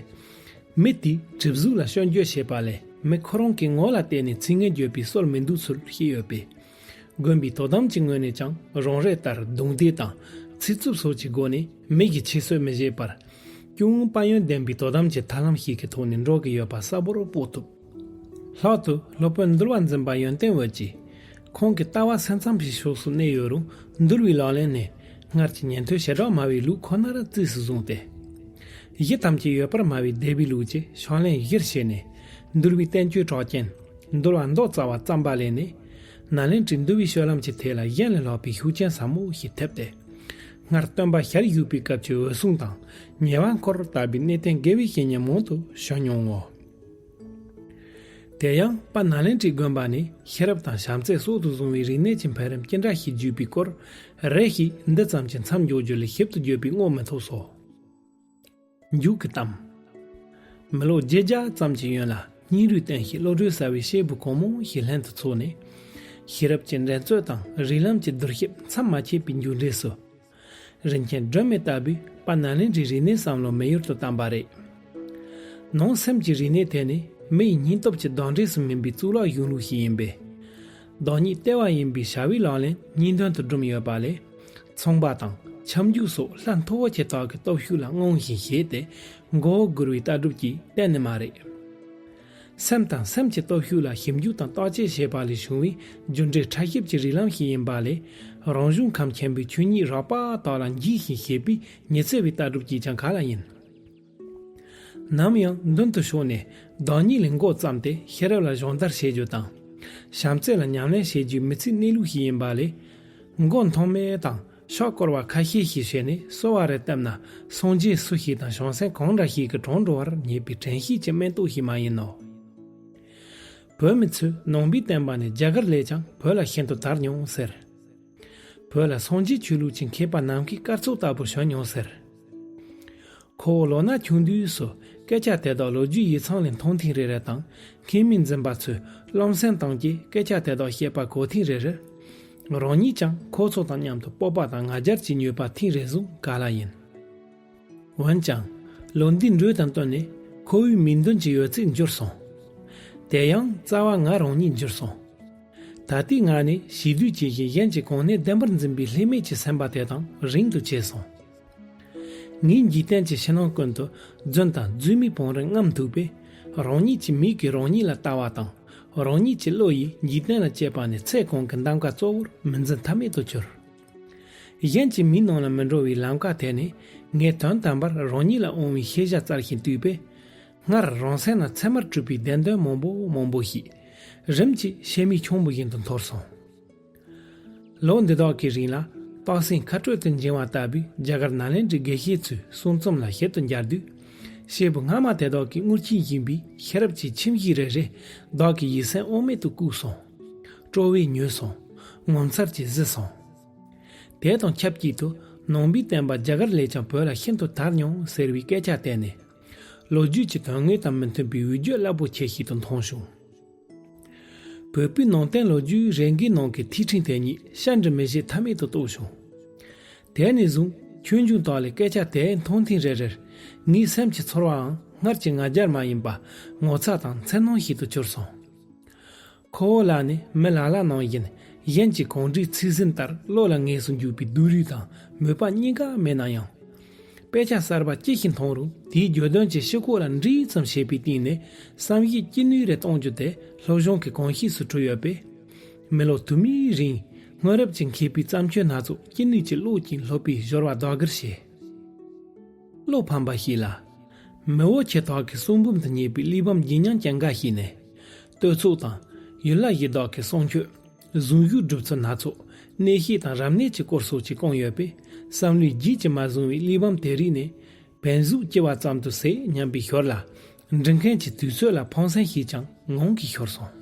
མི་དེས་གྲིབ་གཟུགས་ལ་སྐྱོན་བརྗོད་བྱེད་པ་ལས་མི་ཁོ་རང་གི་ངོ་ལ་བལྟས་ནས་ཚིག་ངན་བརྗོད་པའི་སྲོལ་མི་འདུག་ཚུལ་བཤད་ཡོད་པས། དགོན་པའི་དོ་དམ་གྱི་ངོས་ནས་ཀྱང་རང་རེ་ལྟར་རྡུང་རྡེག་དང་ཚིག་རྩུབ་སོགས་ཀྱི་སྒོ་ནས་མི་གི་ཆེད་གསོད་མི་བྱེད་པར། ཅུང་དཔལ་ཡོན་ལྡན་པའི་དོ་དམ་གྱི་ཐབས་ལམ་ཞིག་གི་ཐོག་ནས་འགྲོ་གི་ཡོད་པ་གསལ་པོར་དཔོག་ཐུབ། ལྷག་ཏུ་སློབ་དཔོན་འདུལ་བ་འཛིན་པ་ཡོན་ཏན་འོད་ཀྱིས། ཁོང་གི་ལྟ་བ་སེམས་ཙམ་པའི་ཕྱོགས་སུ་གནས་ཡོད་རུང་འདུལ་བའི་ལག་ལེན་ནི་སྔར་གྱི་ཉན་ཐོས་བྱེ་བྲག་སྨྲ་བའི་ལུགས་ཁོ་ནར་རྩིས་སུ་བཟུང་སྟེ། གཞི་ཐམས་ཅད་ཡོད་པར་སྨྲ་བའི་སྡེ་པའི་ལུགས་ཀྱི་ཕྱག་ལེན་བཞིར་བྱས་ནས་འདུལ་བའི་བསྟན་བཅོས་གྲགས་ཅན། འདུལ་བ་མདོ་རྩ་བ་བརྩམས་པ་ལས་ནི། ནཱ་ལེནྡྲའི་འདུལ་བའི་སྤྱོད་ལམ་གྱི་ཐད་ལ་གཞན་ལས་ལྷག་པའི་ཤུགས་རྐྱེན་ཟབ་མོ་ཞིག་ཐེབས་ཏེ། སྔར་སྟོན་པ་ཞལ་བཞུགས་པའི་སྐབས་ཀྱི་འོད་སྲུང་དང་ཉེ་བར་འཁོར་ལྟ་བུའི་གནས་བརྟན་དགེ་བའི་བཤེས་གཉེན་མང་དུ་བྱོན་མྱོང་ངོ་། དེ་ཡང་དཔལ་ནཱ་ལེནྡྲའི་དགོན་པ་ནས་ཤེས་རབ་དང་བྱམས་བརྩེ་སྲོག་ཏུ་བཟུང་བའི་རིག་གནས་ཀྱི་འཕེལ་རིམ་ཅི་འདྲ་ཞིག་བརྒྱུད་པའི་སྐོར། རེ་ཞིག་འདི་ཙམ་གྱིས་མཚམས་འཇོག་རྒྱུ་ལས་ཞིབ་ཏུ་བརྗོད་པའི་རྔོ་མི་ཐོགས་སོ། མཇུག་གི་གཏམ། མི་ལོ་བརྒྱད་བརྒྱ་ཙམ་གྱི་ཡུན་ལ་སྙིང་རུས་བསྟེན་ཞིང་བློ་གྲོས་གསར་བའི་སྐྱེས་བུ་གང་མང་ཞིག་ལྷན་དུ་འཚོགས་ནས། ཤེས་རབ་ཀྱི་འགྲན་རྩོད་དང་རིགས་ལམ་གྱི་བསྡུར་ཞིབ་མཚམས་མ་ཆད་པའི་མཇུག་འབྲས་སུ། རིན་ཆེན་སྒྲོན་མེ་ལྟ་བུའི་དཔལ་ནཱ་ལེནྡྲའི་རིག་གནས་བསམ་བློ་མི་ཡུལ་དུ་བཏང་བ་རེད། ནང་སེམས་ཀྱི་རིག་གནས་དེ་ནི་མི་ཡི་སྙིང་སྟོབས་ཀྱི་གདེང་འབྲས་སུ་སྨིན་པའི་གཙུག་ལག་གཞུང་ལུགས་ཤིག་ཡིན་པས། བདག་ཉིད་ལྟེ་བ་ཡིན་པའི་བྱ་བའི་ལག་ལེན་སྙིང་དོན་དུ་སྒྲུབ་ཡོད་པ་ལས། ཚོང་པ་དང་ཁྱབ་འཇུག་སོགས་ལྷ་མཐོ་བོ་ཆེ་དག་གི་སྟོབས་ཤུགས་ལ་མངོན་ཞེན་བྱས་ཏེ་མགོ་བོ་སྒུར་བའི་ལྟ་གྲུབ་ཀྱིས་གཏན་ནས་མ་རེད། སེམས་དང་སེམས་ཀྱི་སྟོབས་ཤུགས་ལ་ཞིབ་འཇུག་དང་བརྟག་དཔྱད་བྱས་པ་ལས་བྱུང་བའི་རྒྱུ་འབྲས་ཕྲ་ཞིབ་ཀྱི་རིགས་ལམ་ཞིག་ཡིན་པ་ལས། རང་བྱུང་ཁམས་ཆེན་པོའི་ཆོས་ཉིད་རགས་པ་དག་ལ་འཇིགས་ཤིང་ཞེན་པའི་ཉི་ཚེ་བའི་ལྟ་གྲུབ་ཀྱིས་ཀྱང་ག་ལ་ཡིན། ནམ་ཡང་མདུན་དུ་ཕྱོགས་ནས་བདག་ཉིད་ལས་མགོ་བརྩམས་ཏེ་ཤེས་རབ་ལ་སྦྱོང་བརྡར་བྱེད་རྒྱུ་དང་། བྱམས་བརྩེ་ལ་ཉམས་ལེན་བྱེད་རྒྱུའི་མི་ཚེའི་གནས་ལུགས་ཤིག་ཡིན་པ་ལས། མགོ་མཐོ་དམན་དང་ཤོག་སྐོར་བ་ཁ་ཤས་ཤིག་བྱས་ནས་གསོལ་བ་རེ་བཏབ་ན་སངས་རྒྱས་སུ་ཞིག་དང་བྱང་སེམས་གང་འདྲ་ཞིག་གི་གྲོགས་འགྲོ་བར་ཉེས་པའི་དྲན་ཤེས་ཀྱི་སྨན་ལྟོ་ཞིག་མ་ཡིན་ནོ། བོད་མི་ཚོས་ནང་པའི་བསྟན་པ་ནི་རྒྱ་གར་ལས་ཀྱང་བོད་ལ་ཤིན་ཏུ་དར་མྱོང་ཟེར། བོད་ལ་སངས་རྒྱས་ཆོས་ལུགས་ཀྱི་མཁས་པ་ནམ་མཁའི་སྐར་ཚོགས་ལྟ་བུ་བྱོན་མྱོང་ཟེར། ཁོ་བོ་ལོ་ན་ཆུང་དུས་སུ་སྐད་ཆ་དེ་དག་ལོ་རྒྱུས་ཡིག་ཚང་ལས་མཐོང་ཐེངས་རེ་རེ་དང་མཁས་མིང་འཛིན་པ་ཚོས་རློམ་སེམས་བཏང་སྟེ་སྐད་ཆ་དེ་དག་བཤད་པ་གོ་ཐེངས་རེ་རེར། རང་ཉིད་ཀྱང་ཁོ་ཚོ་དང་མཉམ་དུ་སྤོབས་པ་དང་ང་རྒྱལ་གྱིས་མྱོས་པ་ཐེངས་རེ་བཟུང་ག་ལ་ཡིན། འོན་ཀྱང་། ལོ་འདིའི་འགྲོས་དང་བསྟུན་ནས་ཁོ་བོའི་མིག་མདུན་གྱི་ཡོད་ཚད་འགྱུར་སོང་། དེ་ཡང་རྩ་བ་ང་རང་ཉིད་འགྱུར་སོང་། ད་ལྟའི་ང་ནི་ཞི་དུལ་ཇི་བཞིན་གཞན་གྱི་གོ་གནས་བདེན་པར་འཛིན་པའི་ལྷད་མེད་ཀྱི་སེམས་པ་དེ་དང་རིང་དུ་གྱེས་སོང་། ངའི་འཇིག་རྟེན་གྱི་ཕྱི་ནང་ཀུན་ཏུ་རྫུན་དང་རྫུན་མའི་བང་རིམ་རྔམ་ཐུག་པས། རང་ཉིད་ཀྱི་མིག་གིས་རང་ཉིད་ལ་ལྟ་བ་དང་། རང་ཉིད་ཀྱི་བློ་ཡིས་འཇིག་རྟེན་ལ་དཔྱད་པ་ནི་ཚེ་གང་གི་གདམ་ག་གཙོ་བོར་མི་འཛིན་ཐབས་མེད་དུ་གྱུར། གཞན་གྱི་མིག་ནང་ལ་མི་འགྲོ་བའི་ལམ་ཀ་དེ་ནི་ངས་དོན་དམ་པར་རང་ཉིད་ལ་དབང་བའི་ཤེས་བྱ་བཙལ་ཞིང་བཏུས་པས། སྔར་རང་སེམས་ན་ཚད་མར་གྲུབ་པའི་བདེན་དོན་མང་པོ་མང་པོ་ཞིག་རིམ་གྱིས་ཕྱེ་མའི་ཆུང་བུ་བཞིན་དུ་འཐོར་སོང་། ལོ་འདི་དག་གི་རིང་ལ་སྟག་སེང་ཁ་སྤྲོད་དུ་འགྱིང་བ་ལྟ་བུའི་རྒྱ་གར་ནཱ་ལེནྡྲའི་དགེ་བཤེས་ཚོའི་གསུང་རྩོམ་ལ་ཞིབ་ཏུ་མཇལ་དུས། སྐྱེས་བུ་སྔ་མ་དེ་དག་གིས་རྔུལ་ཆུ་བཞིན་པའི་ཤེས་རབ་ཀྱི་ཁྱིམ་གཞིས་རེ་རེ་བདག་གི་ཡིད་སེམས་དབང་མེད་དུ་བཀུག་སོང་། སྤྲོ་བས་མྱོས་སོང་། ངོ་མཚར་གྱིས་བཟི་སོང་། དེ་དང་ཆབས་ཅིག་ཏུ་ནང་པའི་བསྟན་པ་རྒྱ་གར་ལས་ཀྱང་བོད་ལ་ཤིན་ཏུ་དར་མྱོང་ཟེར་བའི་སྐད་ཆ་དེ་ནི། ལོ་རྒྱུས་ཀྱི་དོན་དངོས་དང་མི་མཐུན་པའི་འུད་བརྗོད་རླབས་པོ་ཆེ་ཞིག་ཏུ་མཐོང་བྱུང་། བོད་པའི་ནང་བསྟན་ལོ་རྒྱུས་རེ་འགའི་ནང་གི་ཐིག་ཕྲེང་དེ་ཉིད་བཤད་འདྲི་མི་བྱེད་ཐབས་མེད་དུ་རྟོགས་བྱུང་། དེ་ནས་བཟུང་ཆོས་འབྱུང་དག་ལས་སྐད་ཆ་དེ་མཐོང་ཐེངས་རེ་རེར་ངའི་སེམས་ཀྱི་ཚོར་བའང་སྔར་གྱི་ང་རྒྱལ་མ་ཡིན་པ་ངོ་ཚ་དང་འཚེར་སྣང་ཞིག་ཏུ་གྱུར་སོང་། ཁོ་བོ་ལ་ནི་མི་ལ་ལ་ནང་བཞིན་གཞན་གྱི་གང་དྲིའི་ཚིག་ཟིན་ལྟར་བློ་ལ་ངེས་སུ་འཇུག་པའི་སྡུག་རུས་དང་མོས་པ་གཉིས་ཀ་མེད་ན་ཡང་། དཔེ་ཆ་གསར་པ་ཅི་ཞིག་མཐོང་རུང་དེའི་བརྗོད་དོན་གྱི་ཕྱི་ཁོག་ལ་འདྲིས་ཙམ་བྱས་པའི་སྟེང་ནས་བསམ་གཞིག་ཅི་ནུས་རེ་གཏོང་རྒྱུ་དེ་སློབ་སྦྱོང་གི་གོམས་གཤིས་སུ་གྲུབ་ཡོད་པས། མི་ལོ་དུ་མའི་རིང་སྔོན་རབས་ཀྱི་མཁས་པའི་བརྩམས་ཆོས་སྣ་ཚོགས་ཅི་ནུས་ཀྱིས་བློ་ཀྱིས་སློབ་པའི་སྦྱོར་བ་ལྡོག་གེར་བྱས། བློ་ཕམ་པ་ཞིག་ལ། མི་བོ་ཁྱེད་དག་གི་གསུང་འབུམ་དུ་རྙེད་པའི་གླེགས་བམ་བརྗིད་ཉམས་ཅན་འགའ་ཞིག་ནི། བསྟོད་ཚོགས་དང་ཡུལ་ལྷ་ཡི་དྭགས་ཀྱི་གསུང་ཆོས། གཟུངས་གཞུག་སྒྲུབ་ཚུལ་སྣ་ཚོགས། གནས་བཤད་དང་རབ་གནས་ཀྱི་སྐོར་སོགས་ཀྱིས་བསྐོངས་ཡོད་པས། བསམ་བློའི་རྒྱུད་ཀྱིས་མ་བཟུང་བའི་གླེགས་བམ་དེ་རིགས་ནི། བན་གཟུགས་སྐྱེ་བ་ཙམ་དུ་ཟད་སྙམ་པའི་ཞོར་ལ། འབྲི་མཁན་གྱི་དུས་ཚོད་ལ་ཕངས་སེམས་ཤིག་ཀྱང་ངང་གིས་ཤོར་སོང་།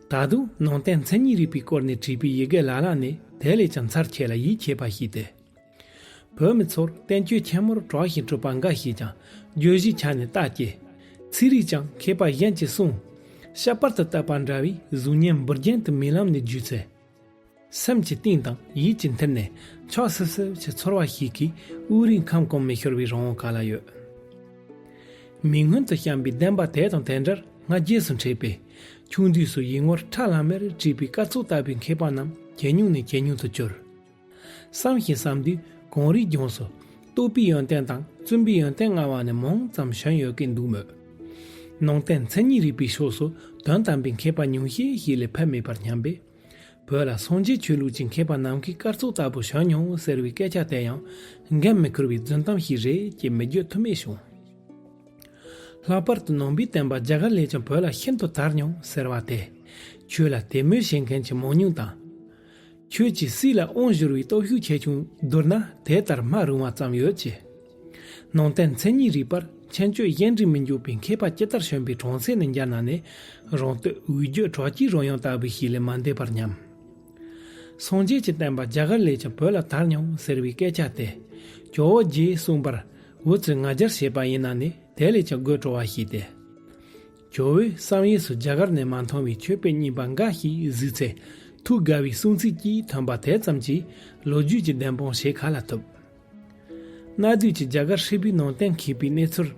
ད་དུང་ནང་བསྟན་མཚན་ཉིད་རིག་པའི་སྐོར་ནས་བྲིས་པའི་ཡི་གེ་ལ་ལ་ནི་དེ་ལས་ཀྱང་ཚར་ཆེ་ལ་ཡིད་ཆེས་པ་ཞིག་སྟེ། བོད་མི་ཚོར་བསྟན་བཅོས་ཆེན་མོར་གྲགས་ཤིང་གྲུབ་པ་འགའ་ཞིག་ཀྱང་བརྗོད་གཞིའི་ཆ་ནས་ལྟ་སྐྱེ། ཚིག་རིགས་ཀྱང་མཁས་པ་གཞན་གྱི་གསུང་། ཤ་པར་དུ་བཏབ་པ་འདྲ་བའི་གཟུགས་བརྙན་འབུར་རྒྱན་དུ་རྨི་ལམ་ནས་བརྒྱུད་ཚེ། སེམས་ཀྱི་གཏིང་དང་ཡིད་ཀྱི་མཐིལ་ནས་འཁྱག་སིབ་སིབ་ཀྱི་ཚོར་བ་ཞིག་གིས་དབུགས་རིང་ཁམ་གང་མི་ཤོར་བའི་རང་དབང་ག་ལ་ཡོད། མིག་སྔོན་དུ་བཤམས་པའི་བདེན་པ་དེ་དང་དེ་འདྲར་ང་རྗེས་སུ་འཕྲད་པས། ཆུང་དུས་སུ་ཡིད་ངོར་ཁྲ་ལམ་མེར་བྲིས་པའི་སྐར་ཚོགས་ལྟ་བུའི་མཁས་པ་རྣམས་ཇེ་ཉུང་ནས་ཇེ་ཉུང་དུ་གྱུར། བསམ་ཞིང་བསམ་དུས་གངས་རིའི་ལྗོངས་སུ་རྟོགས་པའི་ཡོན་ཏན་དང་བཙུན་པའི་ཡོན་ཏན་མངའ་བ་ནི་མང་ཙམ་བྱོན་ཡོད་ཀྱིན་འདུག་མོད། ནང་བསྟན་མཚན་ཉིད་རིག་པའི་ཕྱོགས་སུ་དོན་དམ་པའི་མཁས་པ་ཉུང་ཤས་ཤིག་ལས་ཕེབས་མེད་པར་སྙམ་པས། བོད་ལ་སངས་རྒྱས་ཆོས་ལུགས་ཀྱི་མཁས་པ་ནམ་མཁའི་སྐར་ཚོགས་ལྟ་བུ་བྱོན་མྱོང་ཟེར་བའི་སྐད་ཆ་དེ་ཡང་འགན་མི་འཁུར་བའི་རྫུན་གཏམ་ཞིག་རེད་ཅེས་མི་བརྗོད་ཐབས་མེད་བྱུང་། ལྷག་པར་དུ་ནང་པའི་བསྟན་པ་རྒྱ་གར་ལས་ཀྱང་བོད་ལ་ཤིན་ཏུ་དར་མྱོང་ཟེར་བ་དེ། ཆོས་ལ་དད་མོས་བྱེད་མཁན་གྱི་མང་ཉུང་དང་། ཆོས་ཀྱི་སྲིད་ལ་དབང་བསྒྱུར་བའི་སྟོབས་ཤུགས་ཆེ་ཆུང་བསྡུར་ན་དེ་ལྟར་སྨྲ་རུང་བ་ཙམ་ཡོད་ཅེས། ནང་བསྟན་མཚན་ཉིད་རིག་པར་ མཁྱེན་དཔྱོད་གཞན་དྲིང་མི་འཇོག་པའི་མཁས་པ་ཇི་ལྟར་བྱོན་པའི་གྲོང་གསེབ་ནས་མཇལ་ན་ནི། རང་བསྟོད་འུད་བརྗོད་གྲགས་ཀྱི་རོལ་དབྱངས་ལྟ་བུ་ཞིག་ལས་མ་འདས་པར་སྙམ། སངས་རྒྱས་ཀྱི་བསྟན་པ་རྒྱ་གར་ལས་ཀྱང་བོད་ལ་དར་མྱོང་ཟེར་བའི་སྐད་ཆ་དེ། ཇོ་བོ་རྗེས་གསུངས་པར་འུ་ཚོས་ང་རྒྱལ་བྱས་པ་ཡིན་ན་ནི་དེ་ལས་ཀྱང་དགོད་བྲོ་བ་ཞིག་སྟེ། ཇོ་བོས་བསམ་ཡས་སུ་རྒྱ་གར་ནས་མ་མཐོང་བའི་མཆོད་པའི་སྙིམ་པ་འགའ་ཞིག་གཟིགས་ཚེ། ཐུགས་དགའ་བའི་གསུང་ཚིག་ཅིག་ཐོན་པ་དེ་ཙམ་གྱིས་ལོ་རྒྱུས་ཀྱི་བདེན་དཔང་བྱེད་ག་ལ་ཐུབ། གནའ་དུས་ཀྱི་རྒྱ་གར་ཧྲིལ་པོའི་ནང་བསྟན་མཁས་པའི་གནས་ཚུལ་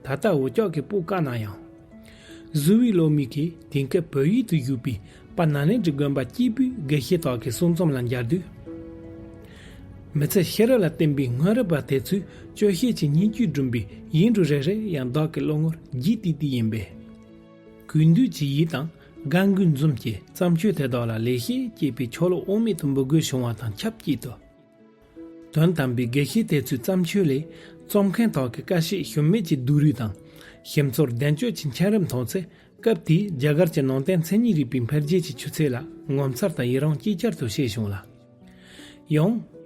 ད་ལྟ་འུ་ཅག་གིས་སྤོ་དཀའ་ན་ཡང་། གཟུ་བའི་བློ་མིག་གིས་དེང་སྐབས་བོད་ཡུལ་དུ་བཞུགས་པའི་དཔལ་ནཱ་ལེནྡྲའི་དགོན་པ་སྐྱེས་བུའི་དགེ་བཤེས་དག་གི་གསུང་རྩོམ་ལ་མཇལ་དུས། མི་ཚེ་ཤེས་རབ་ལ་བརྟེན་པའི་སྔོན་རབས་པ་དེ་ཚོས་སྤྱོད་བཤད་ཀྱི་སྙན་བརྒྱུད་བསྒྲུབས་པའི་ཡིག་འབྲུ་རེ་རེ་ཡང་བདག་གི་བློ་ངོར་རྒྱས་ཏིག་ཏིག་ཡིན་པས། གུས་འདུད་ཀྱི་ཡིད་དང་དགའ་མགུའི་འཛུམ་གྱིས་བརྩམས་ཆོས་དེ་དག་ལ་ལེགས་བཤད་ཅེས་པའི་ཆོ་ལོ་དབང་མེད་དུ་འབུལ་དགོས་བྱུང་བ་དང་ཆབས་ཅིག་ཏུ། དོན་དམ་པའི་དགེ་བཤེས་དེ་ཚོའི་བརྩམས་ཆོས་ལས་རྩོམ་མཁན་དག་གི་དཀའ་སྤྱད་ཞུམ་མེད་ཀྱི་སྡུག་རུས་དང་། ཞིམ་ཚོར་ལྡན་སྤྱོད་ཀྱི་མཁྱེན་རབ་མཐོང་ཚེ། སྐབས་དེའི་རྒྱ་གར་གྱི་ནང་བསྟན་མཚན་ཉིད་རིག་པའི་འཕེལ་རྒྱས་ཀྱི་ཆུ་ཚད་ལ་ངོ་མཚར་དང་ཡི་རང་ཅིག་ཅར་དུ་སྐྱེས་བྱུང་ལ། ཡང་།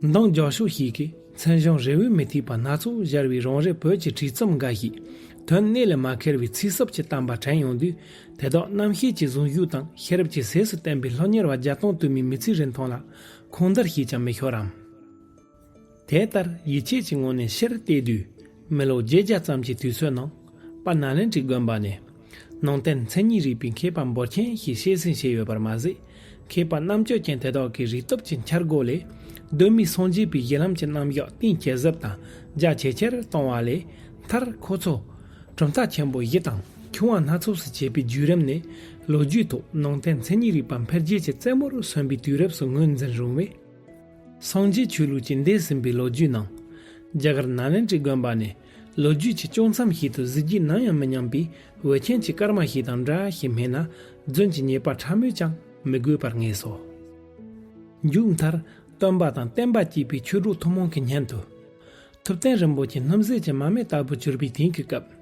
མདང་རྒྱབ་ཕྱོགས་ཤིག་གིས་མཚན་བྱང་རེ་བས་མི་ཐེག་པ་སྣ་ཚོགས་སྦྱར་བའི་རང་རེའི་བོད་ཀྱི་བྲིས་རྩོམ་འགའ་ཞིག་དོན་གནད་ལས་མ་ཁེལ་བའི་ཚིག་ཟབ་ཀྱི་བསྟན་པ་དྲན་ཡོང་དུས། དེ་དག་རྣམ་ཤེས་ཀྱི་གཟུངས་གཞུག་དང་ཤེས་རབ་ཀྱི་ཟས་སུ་བསྟན་པའི་སློབ་གཉེར་བ་བརྒྱ་སྟོང་དུ་མའི་མི་ཚེའི་རིན་ཐང་ལ་ཁུངས་འདར་ཞིག་ཀྱང་མི་ཤོར་རམ། དེ་ལྟར་ཡིད་ཆེས་ཀྱི་ངང་ནས་ཕྱིར་བལྟས་དུས། མི་ལོ་བརྒྱད་བརྒྱ་ཙམ་གྱི་དུས་ཚོད་ནང་དཔལ་ནཱ་ལེནྡྲའི་དགོན་པ་ནས་ནང་བསྟན་མཚན་ཉིད་རིག་པའི་མཁས་པ་འབོར་ཆེན་ཞིག་སྐྱེད་སྲིང་བྱས་ཡོད་པར་མ་ཟད། མཁས་པ་རྣམ་དཔྱོད་ཅན་དེ་དག་གི་རིག་སྟོབས་ཀྱི་འཆར་སྒོ་ལས། གདོད་མའི་སངས་རྒྱས་པའི་གཞི་ལམ་གྱི་རྣམ་གཞག་གཏིང་ཇེ་ཟབ་དང་རྒྱ་ཇེ་ཆེར་གཏོང་བ་ལས། མཐར་ཁོ་ཚོ་གྲུབ་མཐའ་ཆེན་པོ་བཞི་དང་ཆུང་བ་སྣ་ཚོགས་སུ་བྱས་པའི་བརྒྱུད་རིམ་ནས། ལོ་རྒྱུས་ཐོག་ནང་བསྟན་མཚན་ཉིད་རིག་པ་འཕེལ་རྒྱས་ཀྱི་རྩེ་མོར་སོན་པའི་དུས་རབས་སུ་ངོས་འཛིན་རུང་བས། སངས་རྒྱས་ཆོས་ལུགས་ཀྱི་འདས་ཟིན་པའི་ལོ་རྒྱུས་ནང་། རྒྱ་གར་ནཱ་ལེནྡྲའི་དགོན་པ་ནས་ལོ་རྒྱུས་ཀྱི་བྱུང་མཚམས་ཤིག་ཏུ་གཟི་བརྗིད་ནམ་ཡང་མི་ཉམས་པའི་འོད་ཆེན་གྱི་སྐར་མ་ཞིག་དང་འདྲ་ཞིག་སྨྲས་ན། རྫུན་གྱི་ཉེས་པ་ཕྲ་མོས་ཀྱང་མི་གོས་པར་ངེས་སོ། མཇུག་མཐར། སྟོན་པ་དང་བསྟན་པ་གཅིག་པའི་ཆོས་གྲོགས་ཐུན་མོང་གི་སྙན་དུ། ཐུབ་བསྟན་རིན་པོ་ཆེ་སྣུམ་ཟད་ཀྱི་མ་སྨད་ལྟ་བུ་གྱུར་པའི་དེང་གི་སྐབས།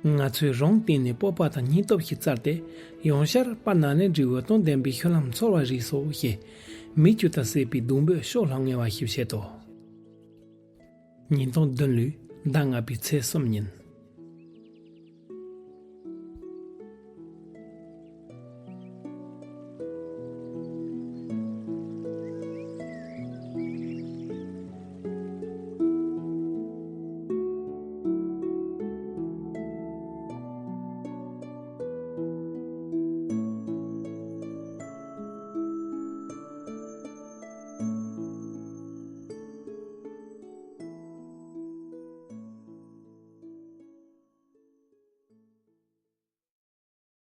ང་ཚོས་རང་སྟེང་ནས་སྤོབས་པ་དང་སྙིང་སྟོབས་ཤིག་བསྩལ་ཏེ། ཡང་བསྐྱར་དཔལ་ནཱ་ལེནྡྲའི་འོད་སྟོང་ལྡན་པའི་ཤུལ་ལམ་འཚོལ་བར་རིགས་སོ་ཞེས། མིག་ཆུ་དང་བསྲེས་པའི་སྡོང་པོས་ཤོག་ལྷམ་ངེ་བ་ཞིག་བྱེད་དོ། ཉིས་སྟོང་བདུན་ལོའི་ཟླ་ལྔ་པའི་ཚེས་གསུམ་ཉིན།